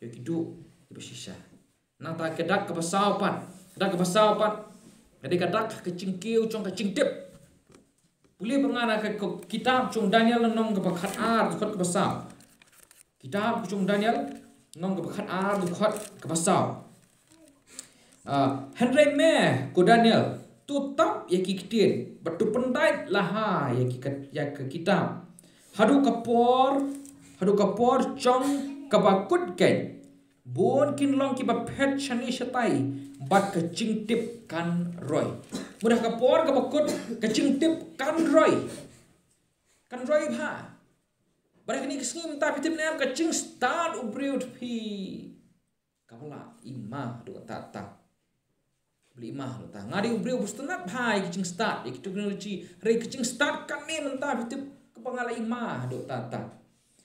Ïa ki duh ïa kaba shisha. Nangta ka dak kaba saw pat, ka dak kaba saw pat ka dei ka dak ka jingkiew jong ka jingtip. Pule ba nga na ka, ka kitab jong Daniel, lynnong kaba khatar, dkhot kaba saw. Kitab jong Daniel, lynnong kaba khatar, dkhot kaba saw. Ah, hynrei me, ko Daniel, to tap ïa ki ktien bad to pyndait laha ïa ki kat-, ïa ka kitab haduh ka por, haduh ka por jong kaba kut kein. Bun kin long kiba phet shane shatai bad ka jingtip kan roi. Mut ha ka por kaba kut, ka jingtip kan roi. Kan roi bha. Bad ha kine ki sngi mynta, phi tip ne em, ka jingstad u briew phi, kaba la i ma haduh katta katta. Kaba la i ma haduh katta. Nga dei u briew ba sngewtynnat bha ïa ki jingstad, ïa ki technology. Hynrei ka jingstad kane mynta, phi tip, kaba nga la i ma haduh katta katta.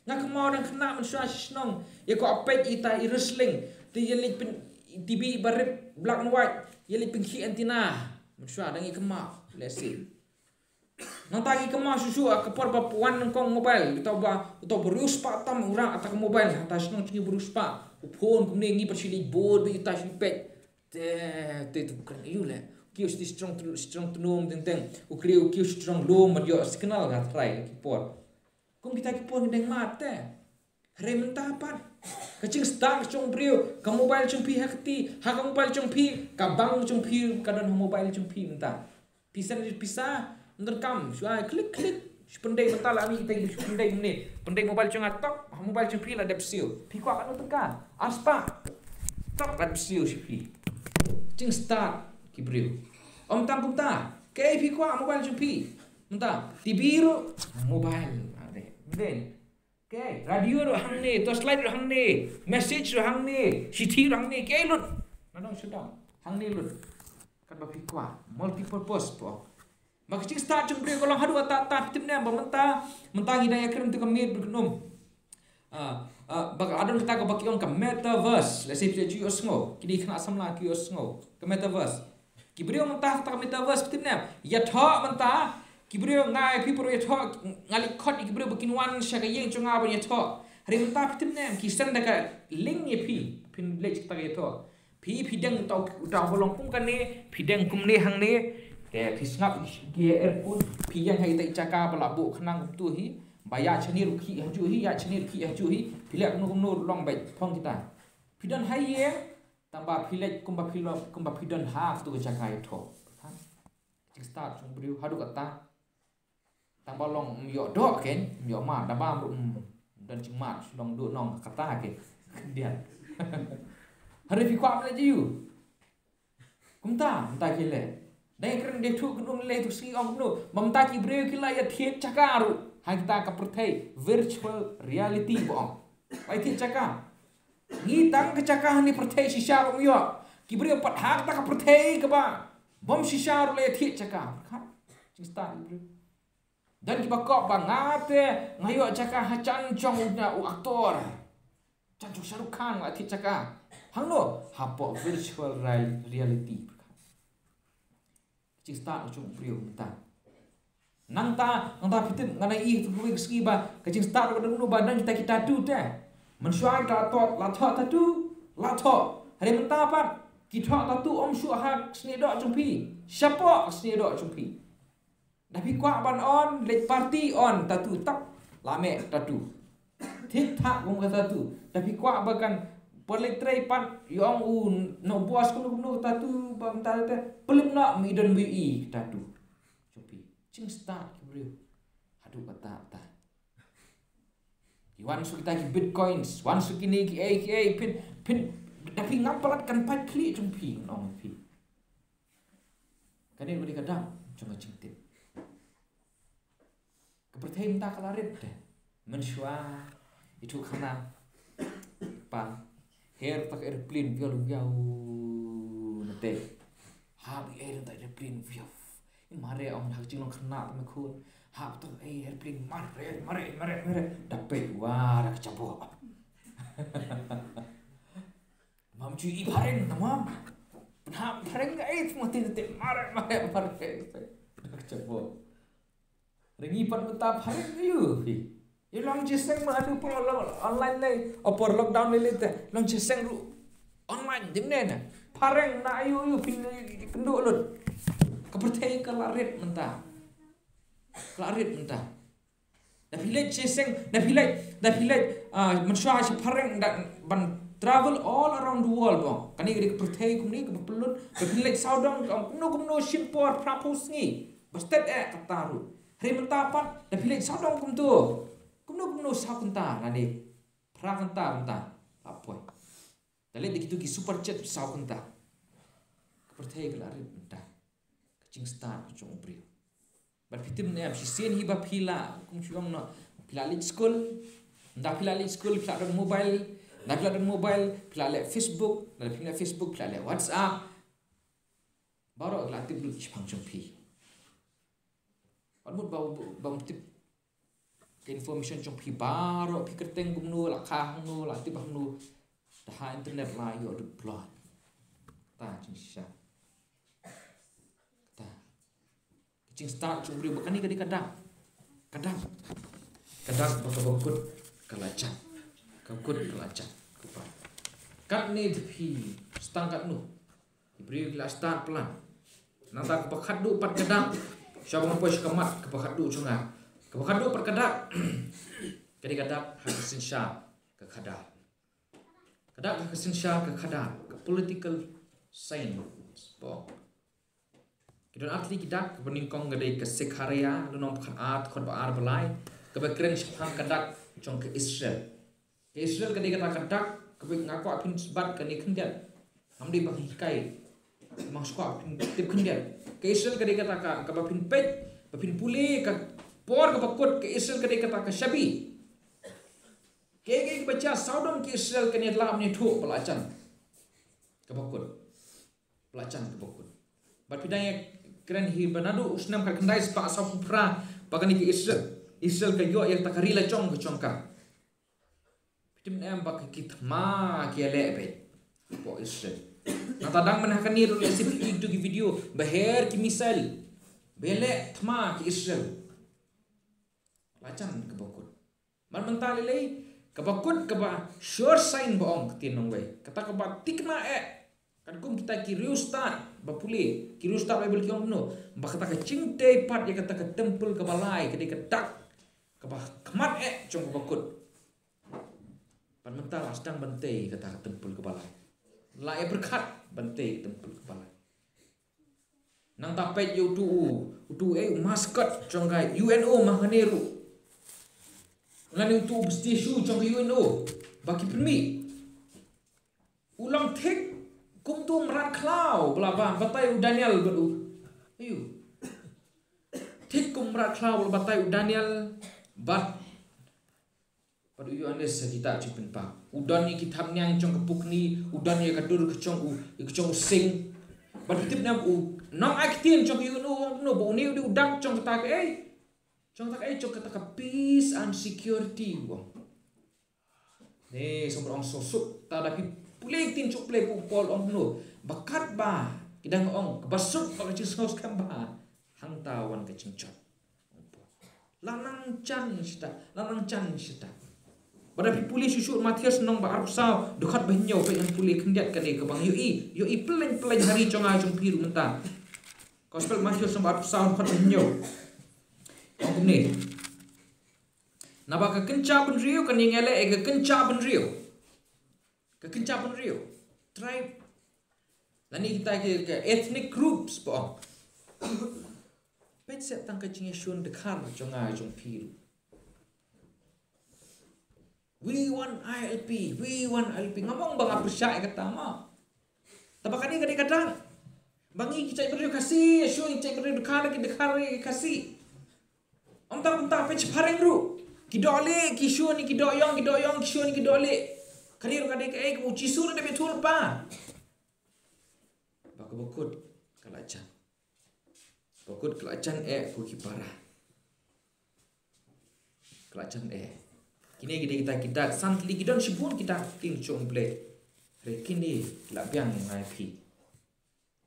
Nga kynmaw dang khynnah mynshuwa sha shnong, ïa ka peit ïa kita i wrestling. Te ïa leit pyn, TV ba rit black and white, ïa leit pynkhih antenna. Mynshuwa dang ïa kynmaw lehse. Nangta ngi kynmaw shuh shuh ha ka por ba wan nyngkong mobile, uta uba, uta uba riewspah tam u rah kata ka mobile, hangta shnong jong ngi ba riewspah. U phone kumne, ngi pat shu leit bud beit, uta shu peit. Te, te, te u kren aïu leh. U kiew shi tyrong, shi tyrong tnum teng teng. U kiew, u kiew shi tyrong lum, bad ïoh signal nga tharai ha ki por. Kum kita ki por ngi dang mad te. Hynrei mynta pat, ka jingstad ka jong u briew, ka mobile jong phi ha kti, ha ka mobile jong phi, ka bank jong phi ka don ha mobile jong phi mynta. Phi send pisa, ym don kam, shu ai klik klik, shu pyndait mynta la, mi te shu pyndait mynne, pyndait mobile jong nga, tok, ha mobile jong phi la dep siew. Phi kwah katno tyngka? Arspah. Tok, la dep siew sha phi. Jingstad ki briew. Ym tang kumta, kaei phi kwah, mobile jong phi. Mynta TV ruh mobile. Ade, ade. Kaei, radio ruh hangne, torchlight ruh hangne, message ruh hangne, shithi ruh hangne, kaei lut. Nadong shadong, hangne lut. Katba phi kwah, multipurpose po. Ba ka jingstad jong u briew ka long haduh katta katta, phi tip ne em, ba mynta, mynta ngi dang ïakren ïa ka miet ba kynum. Ah, ah, ba ka don kata kaba ki ong ka metaverse, lehse phi ju ïohsngew, kine ki khynnah samla ki ïohsngew ka metaverse. Ki briew mynta ha kata ka metaverse, phi tip ne em, ïathoh mynta, ki briew, nga ïa phi baroh ïathoh, nga leit khot ïa ki briew ba kin wan sha ka ïing jong nga ban ïathoh. Hynrei mynta, phi tip ne em, ki send da ka link ïa phi, phin leit sha kata ka ïathoh. Phi, phi deng uta, uta uba long kum kane, phi deng kumne hangne, te phi sngap ïa ki earphone, phi ïeng ha ita i jaka ba la buh khnang kumto hi, ba ïaid shane ruh khih hajuh hi, ïaid shane ruh khih hajuh hi, phi leh kumno kumno ruh long beit, phong kita. Phi don ha ïing, tangba phi leit kumba phi long, kumba phi don ha katu ka jaka ïathoh. Ha? Jingstad jong u briew haduh katta. Tangba long ym ïoh doh kein, ym ïoh mad, da bam ruh, mm, don jingmad, shu long duh nong kata kein. Khyndiat. Hynrei phi kwah ban leit aïu? Kumta, mynta ki leh. Dang ïakren, dei thuh kynum leh, tu sngi ong kumno. Ba mynta ki briew ki la ïa thied jaka ruh. Ha kita ka pyrthei virtual reality ba ong. Ba ïa thied jaka. Ngi tang ka jaka ha kane ka pyrthei shisha ba ong ïoh. Ki briew pat ha kita ka pyrthei kaba bym shisha ruh la ïa thied jaka. Pyrkhat. Jingstad ki briew. Don kiba kwah ba nga te nga ïoh jaka ha jan jong u na u actor. Jan jong Shah Rukh Khan nga thied jaka. Hangno? Hapoh virtual real-, reality. Jingstad ka jong u briew mynta. Nangta, nangta phi tip nga na i tu ka sngi ba ka jingstad ka dang nu ba nang kita ki tattoo te. Mynshuwa kita la thoh, la thoh tattoo, la thoh. Hynrei mynta pat ki thoh tattoo ym shuh ha ka snieh doh jong phi. Shapoh ka snieh doh jong phi. Da phi kwah ban on, leit party on, tattoo tap, la meh tattoo. Thik thak kum ka tattoo. Da phi kwah ba kan pynleit trei pat, ïong u, no boss kumno kumno ka tattoo, ba mynta te, pynleit noh, mi don bi i ka tattoo. Jong phi. Jingstad ki briew. Haduh katta katta. Ki wan shu kita ki bitcoins, wan shu kine ki ei, ki ei, phin, phin, da phi ngam palat kan pait khlieh jong phi, nong phi. Kane ka dei ka dak jong ka jingtip. Ka pyrthei mynta ka la rit te. Mynshuwa, ithuh khana, pa, her ta ka aeroplane viaw viaw na te. Hap i ei ta aeroplane viaw. I mare ong ha ka jinglong khynnah ta me khun. Hap ta ka aeroplane mare, mare, mare, mare. Da peit wa da ka jabok. Mam ju i phareng ta mam. Pynhap phareng ka ei tma tin te mare, mare, mare. Da ka jabok. Ringi pat mynta phareng ïa u phi. Ïa long jingïaseng ma haduh por lo-, online lei, o por lockdown lei lei te. Long jingïaseng ruh online dim ne na. Phareng na ïa u, ïa u phi kynduh lut. Ka pyrthei ka la rit mynta. Ka la rit mynta. Da phi leit jingïaseng, da phi leit, da phi leit, ah, mynshuwa sha phareng da ban travel all around the world bong. Kane ka dei ka pyrthei kumne kaba pynlut, da phi leit sawdong, kumno kumno shim por phra phew sngi. Ba stet eh kata ruh. Hynrei mynta pat, da phi leit sawdong kumto. Kumno kumno saw kynta lane phra kynta mynta. La poi. Da leit da kitu ki super jet saw kynta. Ka pyrthei ka la rit mynta. Ka jingstad ka jong u briew. Bad phi tip ne em, shisien hi ba phi la, kum shu ong noh, phi la leit skul. Nda phi la leit skul, phi la don mobile. Nda phi la don mobile, phi la leh Facebook. Nda phi la leh Facebook, phi la leh WhatsApp. Baroh la tip lut shaphang jong phi. Wat mut ba, ba, ba tip ka information jong phi baroh, phi kyrteng kumno, la kha hangno, la tip hangno. Da ha internet la ïoh duk plot. Ta jingshisha. Ta. Ka jingstad jong u briew ba kane ka dei ka dak. Ka dak. Ka dak ba kaba kut ka la jan. Ka kut ka la jan. Kaba. Katne te phi stad katno. Ki briew ki la stad plan. Nangta kaba khatduh pat ka dak. Sha ba ngan poi sha ka mat kaba khatduh jong nga. Kaba khatduh pat ka dak. Ka dei ka dak ha ka synshar ka khadar. Ka dak ha ka synshar ka khadar, ka political science. Bong. Ki don ar tylli ki dak, kaba nyngkong ka dei ka Zechariah, lynnong ba khatar, dkhot ba ar ba lai, kaba kren shaphang ka dak jong ka Israel. Ka Israel ka dei kata ka dak, kaba nga kwah phin bat kane khyndiat. Ngam dei ban hikai. Ngam kwah phin tip khyndiat. Ka Israel ka dei kata ka, kaba phin peit, ba phin pule, ka por kaba kut, ka Israel ka dei kata ka shabi. Kaei kaei kaba jia sawdong ka Israel kane la mynta thuh ba la jan. Kaba kut. Ba la jan kaba kut. Bad phi dang ïa kren hi ba naduh u snem khatkhyndai spah sawphew phra ba kane ka Israel. Israel ka ïoh ïa kata ka ri la jong ka jong ka. Phi tip ne em ba ki thma ki ïaleh beit. Hapoh Israel. Nangta dang mynta kane ruh lehse phi i kito ki video ba her ki missile. Ba ïaleh thma ki Israel. La jan kaba kut. Bad mynta lei lei, kaba kut kaba sure sign ba ong ka ktien nongwei. Kata kaba thikna eh. Katkum kita ki riewstad ba pule, ki riewstad Baibl ki ong kumno. Ba kata ka jingtei pat ïa kata ka temple kaba lai, ka dei ka dak kaba khmat eh jong kaba kut. Bad mynta la sdang ban tei kata ka temple kaba lai. La ïa pyrkhat ban tei ka temple kaba lai. Nangta peit ïa utu u, utu u, eh, u mascot jong ka U N O ma hangne ruh. Lane utu u statue jong ka U N O ba ki pynmih. U long thik kum utu u mrad khlaw ba la ba, batai u Daniel bad u. Ayu. Thik kum u mrad khlaw ba la batai u Daniel. Bad, bad u ïoh ne sa kita jingpynpaw. U don ïa ki thapniang jong ka pukni, u don ïa ka dur ka jong u, ïa ka jong u sing. Bad u tip ne em u nang ai ktien jong ka ïoh u ong kumno, ba une u dei u dak jong kata kaei. Jong kata kaei, jong kata ka peace and security u ong. Ne, sngewbha ong sngewsuk, ta da phi pule ktien jong U Blei, u Paul ong kumno. Ba katba ki dang ong, kaba suk bad ka jingsngewskhem bha, hangta wan ka jingjot. La nang jan shata, la nang jan shata. Bad da phi pule shuh shuh Mathaios lynnong ba arphew saw, dkhot ba hynñiew, phi nang pule khyndiat kane kaba nga ïohi, ïohi pylleng pylleng ha ri jong nga jong phi ruh mynta. Gospel Mathaios lynnong ba arphew saw, dkhot ba hynñiew. Ong kumne. Naba ka kynja bynriew, kane nga leh ïa ka kynja bynriew. Ka kynja bynriew. Tribe. Lane kita ki, ki ethnic groups ba ong. Peit seh tang ka jingïashun dkhar jong nga jong phi ruh. We want I L P, we want I L P. Ngam ong ba nga pyrshah ïa kata mo. Tangba kane ka dei ka dak. Ba ngi ki jaitbynriew Khasi, ïashun ki jaitbynriew dkhar, ki dkhar ki Khasi. Ym tang kumta, peit shaphang ruh. Ki dohlieh, ki shun ïa ki dohïong, ki dohïong, ki shun ïa ki dohlieh. Kane ruh ka dei kaei kaba u Jisu u la dep ïathuh lypa. Ba kaba kut ka la jan. Ba kut ka la jan eh ko ki para. Ka la jan eh. Kine ki dei kita ki dak, san tylli, ki don shibun ki dak, ktien jong U Blei. Hynrei kine ki la biang ïa nga ïa phi.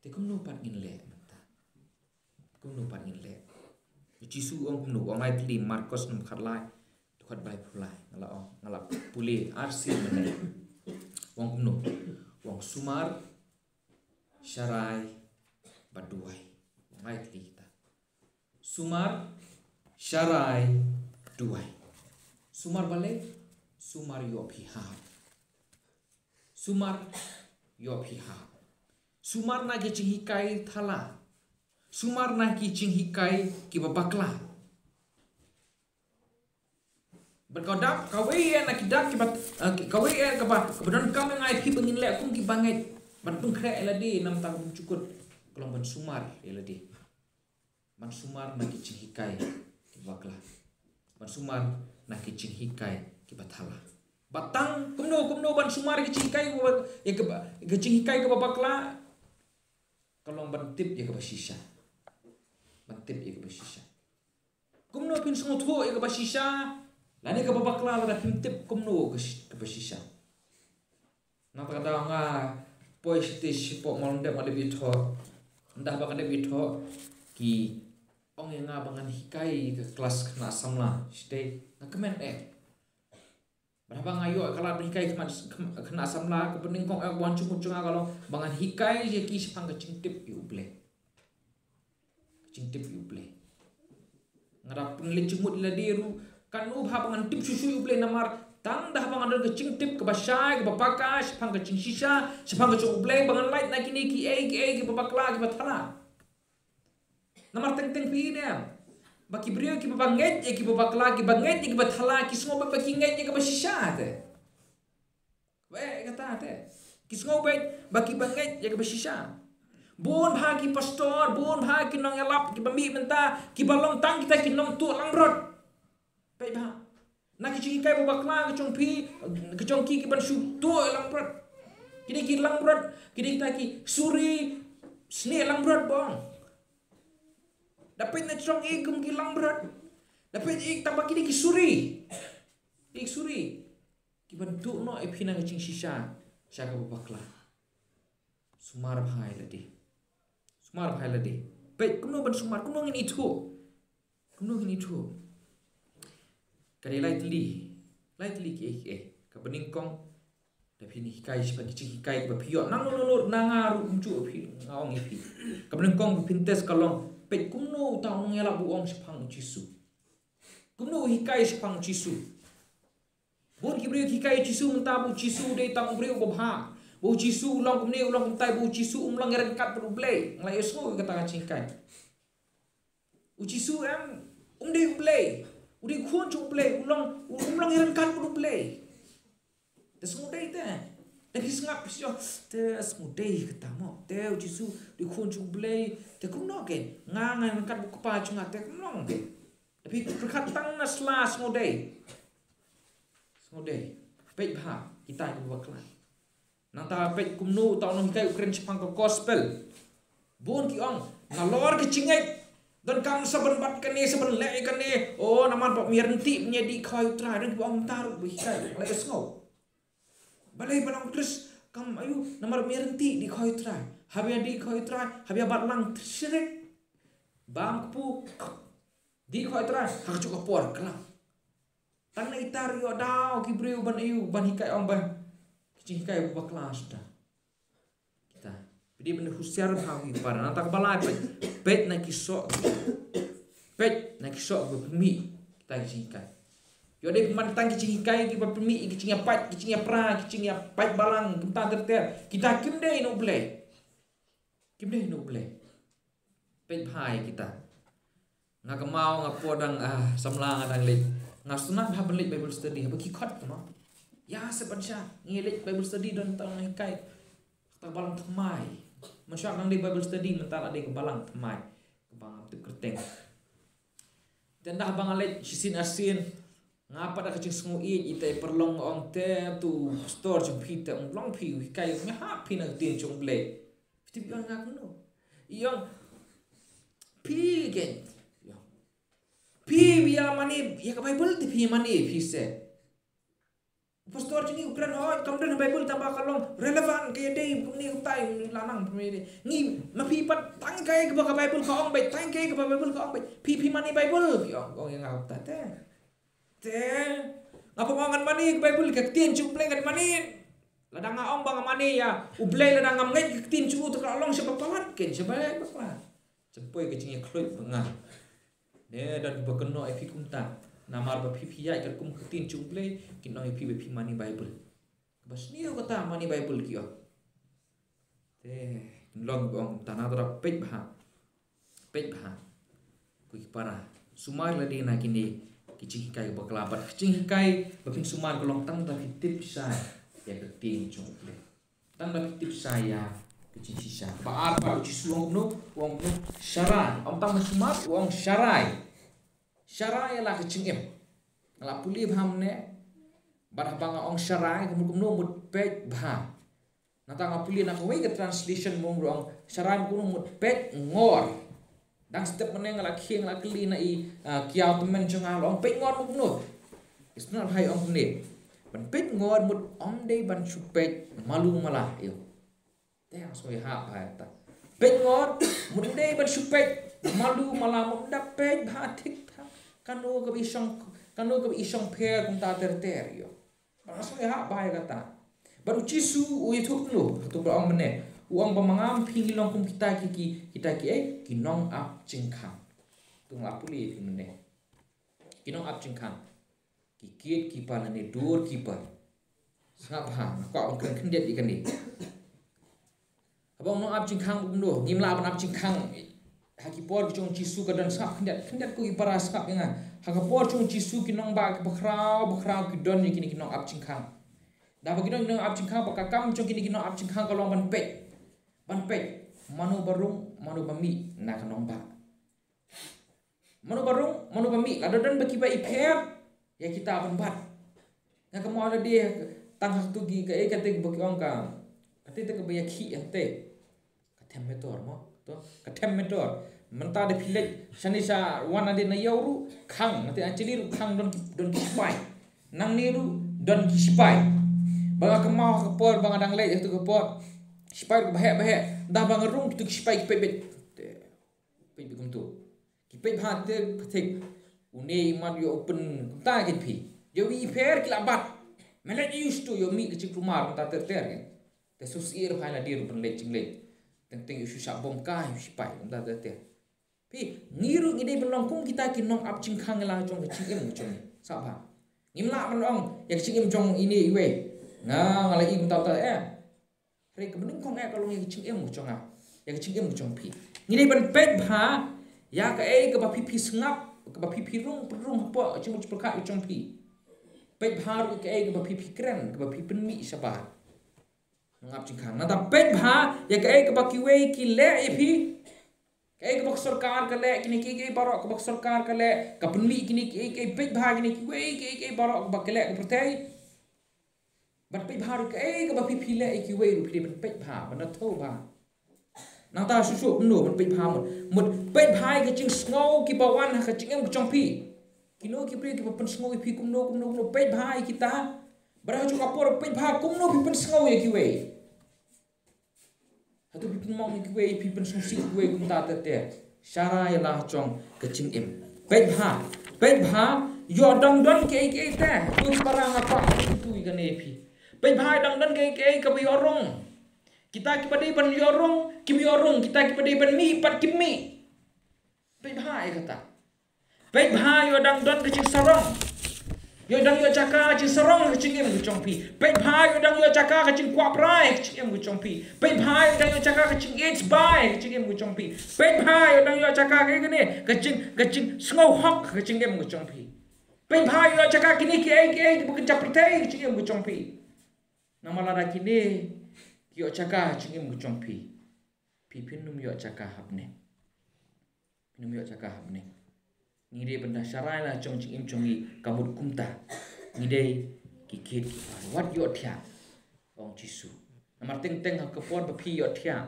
Te kumno pat ngin leh mynta? Kumno pat ngin leh? U Jisu u ong kumno? U ong lai tylli, Markos lynnong khatlai, dkhot ba laiphew lai. Nga la ong, nga la pule arsien mynne. U ong kumno? U ong sumar, sharai, bad duwai. U ong lai tylli kita. Sumar, sharai, duwai. Sumar balei? Sumar ïoh phi hap. Sumar ïoh phi hap. Sumar na ki jinghikai thala. Sumar na ki jinghikai kiba bakla. Bad ka dak, kawei eh na ki dak kiba, eh, kawei eh kaba, kaba donkam ïa nga ïa phi ba ngin leh kum ki bangeit. Ban pynkhreh ïa lade namar ka bym jukut. Ka long ban sumar ïa lade. Ban sumar na ki jinghikai kiba bakla. Ban sumar na ki jinghikai kiba thala. Bad tang kumno, kumno ban sumar ki jinghikai kiba, ïa kaba, ïa ka jinghikai kaba bakla. Ka long ban tip ïa kaba shisha. Ban tip ïa kaba shisha. Kumno phin sngewthuh ïa kaba shisha lane kaba bakla lada phim tip kumno ka shi-, kaba shisha. Na kata ka daw nga poi shatei shapoh Mawlyndep, nga dep ïathoh. Ynda ba nga dep ïathoh, ki ong ïa nga ba ngan hikai ka klas khynnah samla shatei, nga kmen eh. Bad haba nga ïoh ka lad ban hikai khmat, khynnah samla, kaba nyngkong eh wan jingmut jong nga ka long ba ngan hikai ïa ki shaphang ka jingtip ïa U Blei. Ka jingtip ïa U Blei. Nga da pynleit jingmut ïa lade ruh, katno bha ba ngan tip shuh shuh ïa U Blei namar tang da haba nga don ka jingtip kaba shai, kaba paka shaphang ka jingshisha, shaphang ka jong U Blei, ba ngan lait na kine kiei kiei kiba bakla kiba thala. Namar teng teng phi ïohi ne em ba ki briew kiba ngeit ïa kiba bakla, kiba ngeit ïa kiba thala, ki sngew ba ki ngeit ïa kaba shisha te. Ba kata te. Ki sngew beit ba kiba ngeit ïa kaba shisha. Bun bha ki pastor, bun bha ki nongïalap kiba mih mynta, kiba long tang kita ki nongtuh langbrot. Peit bha. Na ki jinghikai ba bakla ka jong phi, ka jong ki, ki ban shu tuh langbrot. Kine ki langbrot, kine kita ki suri, snieh langbrot bong. Da peit na jong i kum ki langbrot. Da peit i tangba kine ki suri. Ki suri. Ki ban tuh noh ïa phi na ka jingshisha sha kaba bakla. Sumar bha ïa lade. Sumar bha ïa lade. Peit kumno ban sumar, kumno ngin ithuh. Kumno ngin ithuh. Ka dei lai tylli. Lai tylli kiei kiei. Kaba nyngkong, da phin hikai shaphang ki jinghikai kiba phi ïoh. Nang no no no, nang nga ruh kumjuh phi, nga ong ïa phi. Kaba nyngkong ba phin test ka long, peit kumno uta u nongïalap u ong shaphang U Jisu. Kumno u hikai shaphang U Jisu. Bun ki briew ki hikai U Jisu mynta ba U Jisu u dei tang u briew uba bha. Ba U Jisu u long kumne, u long kumtai, ba U Jisu um long ïaryngkat bad U Blei. Nga la ïohsngew kata ka jinghikai. U Jisu em, um dei U Blei. U dei khun jong U Blei, u long, u, um long ïaryngkat bad U Blei. Te sngewdei te. Te phi sngap phi shu, te sngewdei kata mo. Te U Jisu u dei khun jong U Blei. Te kumno ke? Nga nga ïaryngkat bad u Kpa jong nga, te kumno ke? Phi pyrkhat tang na sla sngewdei. Sngewdei. Peit bha kita kiba bakla. Nangta peit kumno uta u nonghikai u kren shaphang ka gospel. Bun ki ong, nalor ka jingngeit, donkam sa ban bat kane, sa ban leh kane. O, namar ba me ïa ryntih, me ïa dih khawai U Trai. Don kiba ong mynta ruh ba hikai, leh ka sngew. Balei ba long Khrist kam aïu, namar me ïa ryntih, dih khawai U Trai. Haba ïa dih khawai U Trai, haba ïa bat lang, shirik. Bam kpu, dih khawai U Trai, ha kajuh ka por khlem. Tang na ita ruh ïoh daw ki briew ban aïu, ban hikai, ong ba ki jinghikai ba bakla shuh da. Kita. Phi dei ban husiar bha ki para. Nangta kaba lai, peit, peit na ki soh. Peit na ki soh ba pynmih kita ki jinghikai. Ïoh dei pynban tang ki jinghikai kiba pynmih, ki jingïapait, ki jingïapra, ki jingïapait balang, kumta ter ter. Kita kim dei na U Blei. Kim dei na U Blei. Peit bha ïa kita. Nga kynmaw nga por dang, ah, samla nga dang leit. Nga sngewtynnat bha ban leit Bible study. Haba ki khot kumno, ïa, sa ban sha ngi leit Bible study, don tang ngi hikai. Kata balang thymmai. Mynshuwa dang dei Bible study mynta la dei ka balang thymmai. Kaba ngam tip kyrteng. Te ynda haba nga leit shisien arsien, nga pat da ka jingsngew ïeit, ita i paralok nga ong, te tu pastor jong phi te, um long phi u hikai, nga hap phi na ka ktien jong U Blei. Phi tip i ong nga kumno? I ong, phi keiñ, i ong, phi ïa mane ïa ka Bible te phi mane phi se. U pastor jong ngi u kren, hooid, kam don ha Bible, tangba ka long relevant, ka ïadei kumne kumtai, la nang kumne. Ngi, ma phi pat tang kaei kaba ka Bible ka ong beit, tang kaei kaba Bible ka ong beit, phi, phi mane Bible, phi ong, ong ïa nga kumta te. Te nga pynban ngan mane ka Bible, ka ktien jong U Blei ngan mane. Lada nga ong ba nga mane ïa U Blei, lada ngam ngeit ka ktien jong u, te ka long shaba palat, keiñ shaba palat. Jam poi ka jingïakhluit ba nga. Ne don kiba kynnoh ïa phi kumta. Namar ba phi phi ïaid katkum ka ktien jong U Blei, kin ong ïa phi ba phi mane Bible. Kaba sniew kata mane Bible ki ong. Te kin long kiba ong kumta, nangta peit bha. Peit bha. Ko ki para. Sumar lade na kine ki jinghikai bakla, bad ki jinghikai ba phin sumar ka long tang da phi tip shai ïa ka ktien jong U Blei. Tang da phi tip shai ïa ka jingshisha. Ba ar pat u Jisu u ong kumno, u ong kumno, sharai. Ym tang ban sumar, u ong sharai. Sharai ïa la ka jingim. Nga la pule bha mynne. Bad haba nga ong sharai, kumno kumno, mut peit bha. Nangta nga pule na kawei ka translation, mut ong sharai, mut kumno, mut peit ngor. Dang step mynne nga la khie, nga la kylli na i, ah, kiaw tymmen jong nga, la ong peit ngor mut kumno. Is not high ong kumne. Ban peit ngor mut ym dei ban shu peit malu mala, ïoh. Te nga sngew ïahap bha ïa kata. Peit ngor mut ym dei ban shu peit malu mala, mut da peit bha thik thak. Kano kaba i shong, kano kaba i shong pher kumta ter ter, ïoh. Ba nga sngew ïahap bha ïa kata. Bad u Jisu u ïathuh kumno, hato ba ong mynne. U ong ba ma nga ma phi ngi long kum kita ki, ki, kita ki, eh, ki nongap jingkhang. To nga la pule ïa phi mynne. Ki nongap jingkhang. Ki gatekeeper lane doorkeeper. Sngap bha, nga kwah ban kren khyndiat ïa kane. Haba ong nongap jingkhang, kumno, ngim lah ban ap jingkhang. Ha ki por ki jong u Jisu ka don, sngap khyndiat, khyndiat ko ki para, sngap ïa nga. Ha ka por jong u Jisu ki nongbah kiba khraw, ba khraw ki don ïa kine ki nongap jingkhang. Da ba ki don ki nongap jingkhang, ba ka kam jong kine ki nongap jingkhang ka long ban peit. Ban peit mano ba rung, mano ba mih na ka nongbah. Mano ba rung, mano ba mih, lada don ba kiba i pher, ïa kita ban bat. Nga kynmaw lade tang ha katu ki, kaei kata ba ki ong ka, kata te kaba ïakhih ïa kata. Ka thermometer mo, to, ka thermometer. Mynta da phi leit shane sha wan nadien na ïew ruh khang, na tei Anchali ruh khang, don ki, don ki sipai. Nangne ruh don ki sipai. Ba nga kynmaw ha ka por ba nga dang leit ha katu ka por, sipai ruh ba heh ba heh. Da ba nga rung, katu ki sipai ki peit beit. Peit beit kumtu. Ki peit bha te, peit. Une i mat ïoh open kumta kin phi. Ïoh wi i pher ki la bat. Me leit ïoh shu ïoh mih ka jingkulmar kumta ter ter kin. Te shu sir bha lade ruh ban leit jingleit. Teng teng ïoh shu shah bom ka ïoh sipai kumta ter ter. Phi, ngi ruh ngi dei ban long kum kita ki nongap jingkhang ïa la jong ka jingim ka jong ngi. Sngap bha. Ngim lah ban ong ïa ka jingim jong ine iwei. Nga, nga la i kumta kumta, eh. Hynrei kaba nyngkong eh ka long ïa ka jingim ka jong nga, ïa ka jingim ka jong phi. Ngi dei ban peit bha ïa kaei kaba phi phi sngap, kaba phi phi rung pynrung hapoh ka jingmut jingpyrkhat ka jong phi. Peit bha ruh ïa kaei kaba phi phi kren, kaba phi pynmih shabar. Nongap jingkhang. Nangta peit bha ïa kaei kaba kiwei ki leh ïa phi. Kaei kaba ka sorkar ka leh, kine kiei kiei baroh kaba ka sorkar ka leh, ka pynmih kine kiei kiei, peit bha kine kiwei kiei kiei baroh kaba ka leh ka pyrthei. Bad peit bha ruh kaei kaba phi, phi leh ïa kiwei ruh phi dei ban peit bha, ban da thew bha. Nangta shuh shuh kumno ban peit bha mut. Mut peit bha ïa ka jingsngew kiba wan ha ka jingim ka jong phi. Kino ki briew kiba pynsngew ïa phi kumno, kumno, kumno, peit bha ïa kita. Bad ha kajuh ka por peit bha kumno phi pynsngew ïa kiwei. Hato phi pynmong ïa kiwei, phi pynsngewsih ïa kiwei kumta te te. Sharai la jong ka jingim. Peit bha, peit bha, ïoh dang don kiei kiei te. Hato para nga kwah kyntu ïa kane ïa phi. Peit bha dang don kiei kiei kaba ïoh rung. Kita kiba dei ban ïoh rung, kim ïoh rung. Kita kiba dei ban mih pat kim mih. Peit bha ïa kata. Peit bha ïoh dang don ka jingsarong. Ïoh dang ïoh jaka ka jingsarong ha ka jingim ka jong phi. Peit bha ïoh dang ïoh jaka ka jingkwah brai ha ka jingim ka jong phi. Peit bha ïoh dang ïoh jaka ka jingïeit bai ha ka jingim ka jong phi. Peit bha ïoh dang ïoh jaka ka kane ka jing, ka jingsngew hok ha ka jingim ka jong phi. Peit bha ïoh jaka kine kiei kiei kiba kynja pyrthei ha ka jingim ka jong phi. Namar lada kine ki ïoh jaka ha ka jingim ka jong phi, phi phin ym ïoh jaka hapdeng. Phin ym ïoh jaka hapdeng. Ngi dei ban da sharai la jong jingim jong ngi ka mut kumta. Ngi dei ki gatekeeper. Wat ïohthiah, ong Jisu. Namar teng teng ha ka por ba phi ïohthiah,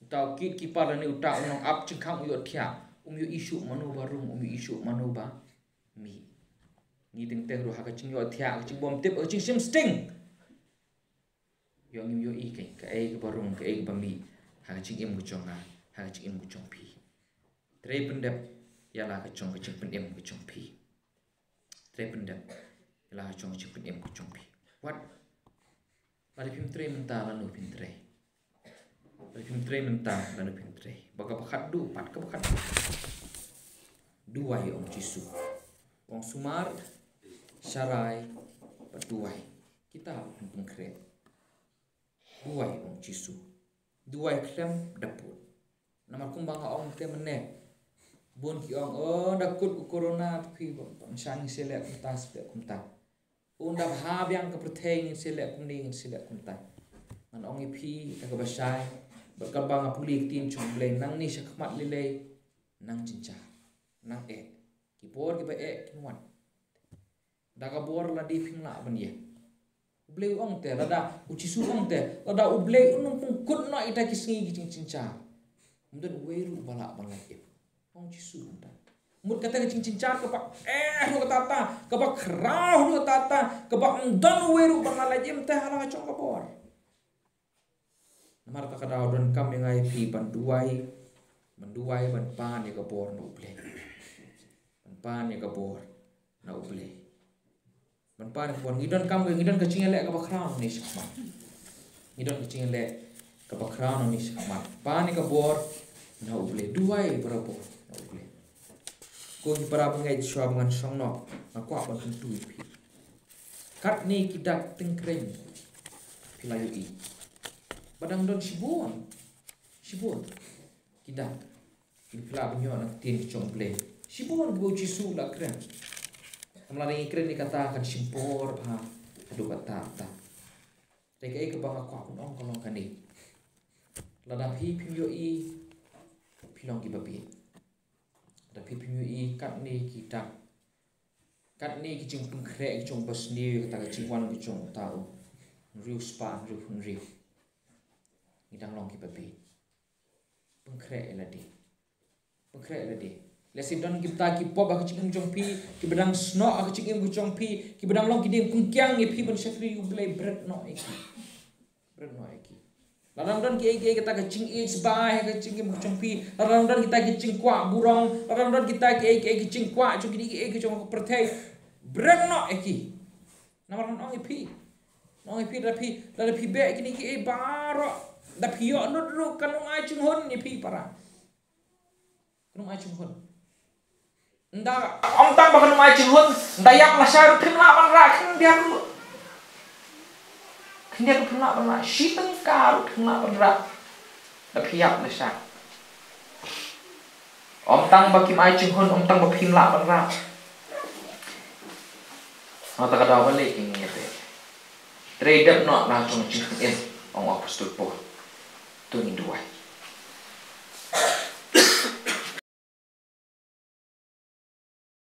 uta u gatekeeper lane uta u nongap jingkhang u ïohthiah, um ïohi shuh mano ba rung, um ïohi shuh mano ba mih. Ngi teng teng ruh ha ka jingïohthiah, ha ka jingbymtip, ha ka jingshim sting. Ïoh ngim ïohi kaei kaba rung, kaei kaba mih ha ka jingim ka jong nga, ha ka jingim ka jong phi. Trei pyndep ïa la ka jong ka jingpynim ka jong phi. Trei pyndep ïa la ka jong ka jingpynim ka jong phi. Wat, lada phim trei mynta lano phin trei. Lada phim trei mynta lano phin trei. Ba kaba khatduh pat, kaba khatduh. Duwai, ong Jisu. Ong sumar, sharai bad duwai. Kita ba phin pynkhreh. Duwai, ong Jisu. Duwai khlem da pud. Namar kumba nga ong te mynne, bun ki ong, oh, da kut u corona te phi, ba, ba, ngin sa leh kumta, sa leh kumta. Unda bha biang ka pyrthei, ngin sa leh kumne, ngin sa leh kumta. Ngan ong ïa phi da kaba shai bad kaba nga pule ktien jong U Blei, nangne shakhmat lei lei nang jynjar, nang eh. Ki bor kiba eh kin wan. Da ka bor lade phim lah ban ïeng. U Blei u ong te, lada, u Jisu u ong te, lada U Blei un ym pynkut noh ïa kita ki sngi ki jingjynjar, ym don uwei ruh uba lah ban lait im, ong Jisu kumta. Mut kata ka jingjynjar kaba eh ruh kata kata, kaba khraw ruh kata kata, kaba ym don uwei ruh ban lait im te ha la ka jong ka bor. Namar kata ka daw donkam ïa nga ïa phi ban duwai, ban duwai, ban pan ïa ka bor na U Blei. Ban pan ïa ka bor na U Blei. Ban pan ïa ka bor. Ngi donkam, ngi don ka jingïaleh kaba khraw nangne shakhmat. Ngi don ka jingïaleh kaba khraw nangne shakhmat. Pan ïa ka bor na U Blei. Duwai barabor na U Blei. Ko ki para bangeit, shuwa ba ngan shong noh, nga kwah ban kyntu ïa phi. Katne ki dak tyngkreiñ phi la ïohi ba dang don shibun, shibun ki dak kiba phi lah ban ïoh na ka ktien ka jong U Blei. Shibun kiba u Jisu u la kren. Namar lada ngi kren ïa kata kan shim por bha haduh katta katta. Te kaei kaba nga kwah ban ong ka long kane. Lada phi phim ïohi, phi long kiba bieit. Lada phi phim ïohi katne ki dak, katne ki jingpynkhreh ki jong u basniew ïa kata ka jingwan ka jong uta u hynriew spah hynriew hynriew, ngi dang long kiba bieit. Pynkhreh ïa lade. Pynkhreh ïa lade. Lehse don kita ki pop ha ka jingim jong phi, kiba dang snoh ha ka jingim ka jong phi, kiba dang long ki diengpyngkiang ïa phi ban shakri U Blei, bret noh ïa ki. Bret noh ïa ki. Lada don kiei kiei kita ki jingïeit bai ha ka jingim ka jong phi, lada don kita ki jingkwah burom, lada don kita kiei kiei ki jingkwah jong kine kiei kiei jong ka pyrthei, bret noh ïa ki. Namar ngan ong ïa phi, ngan ong ïa phi, lada phi, lada phi beh kine kiei baroh, lada phi ïoh nud ruh kan ym ai jinghun ïa phi para. Kan ym ai jinghun. Ynda, ym tang ba kan ym ai jinghun, ynda ïap lashai ruh phim lah ban rah khyndiat ruh. Khyndiat ruh phim lah ban rah, shi tyngka ruh phim lah ban rah. Ynda phi ïap lashai. Ym tang ba kim ai jinghun, ym tang ba phim lah ban rah. Nangta ka daw balei ngi ïa te. Trei dep noh la jong jingim, ong u Apostol Paul. To ngin duwai.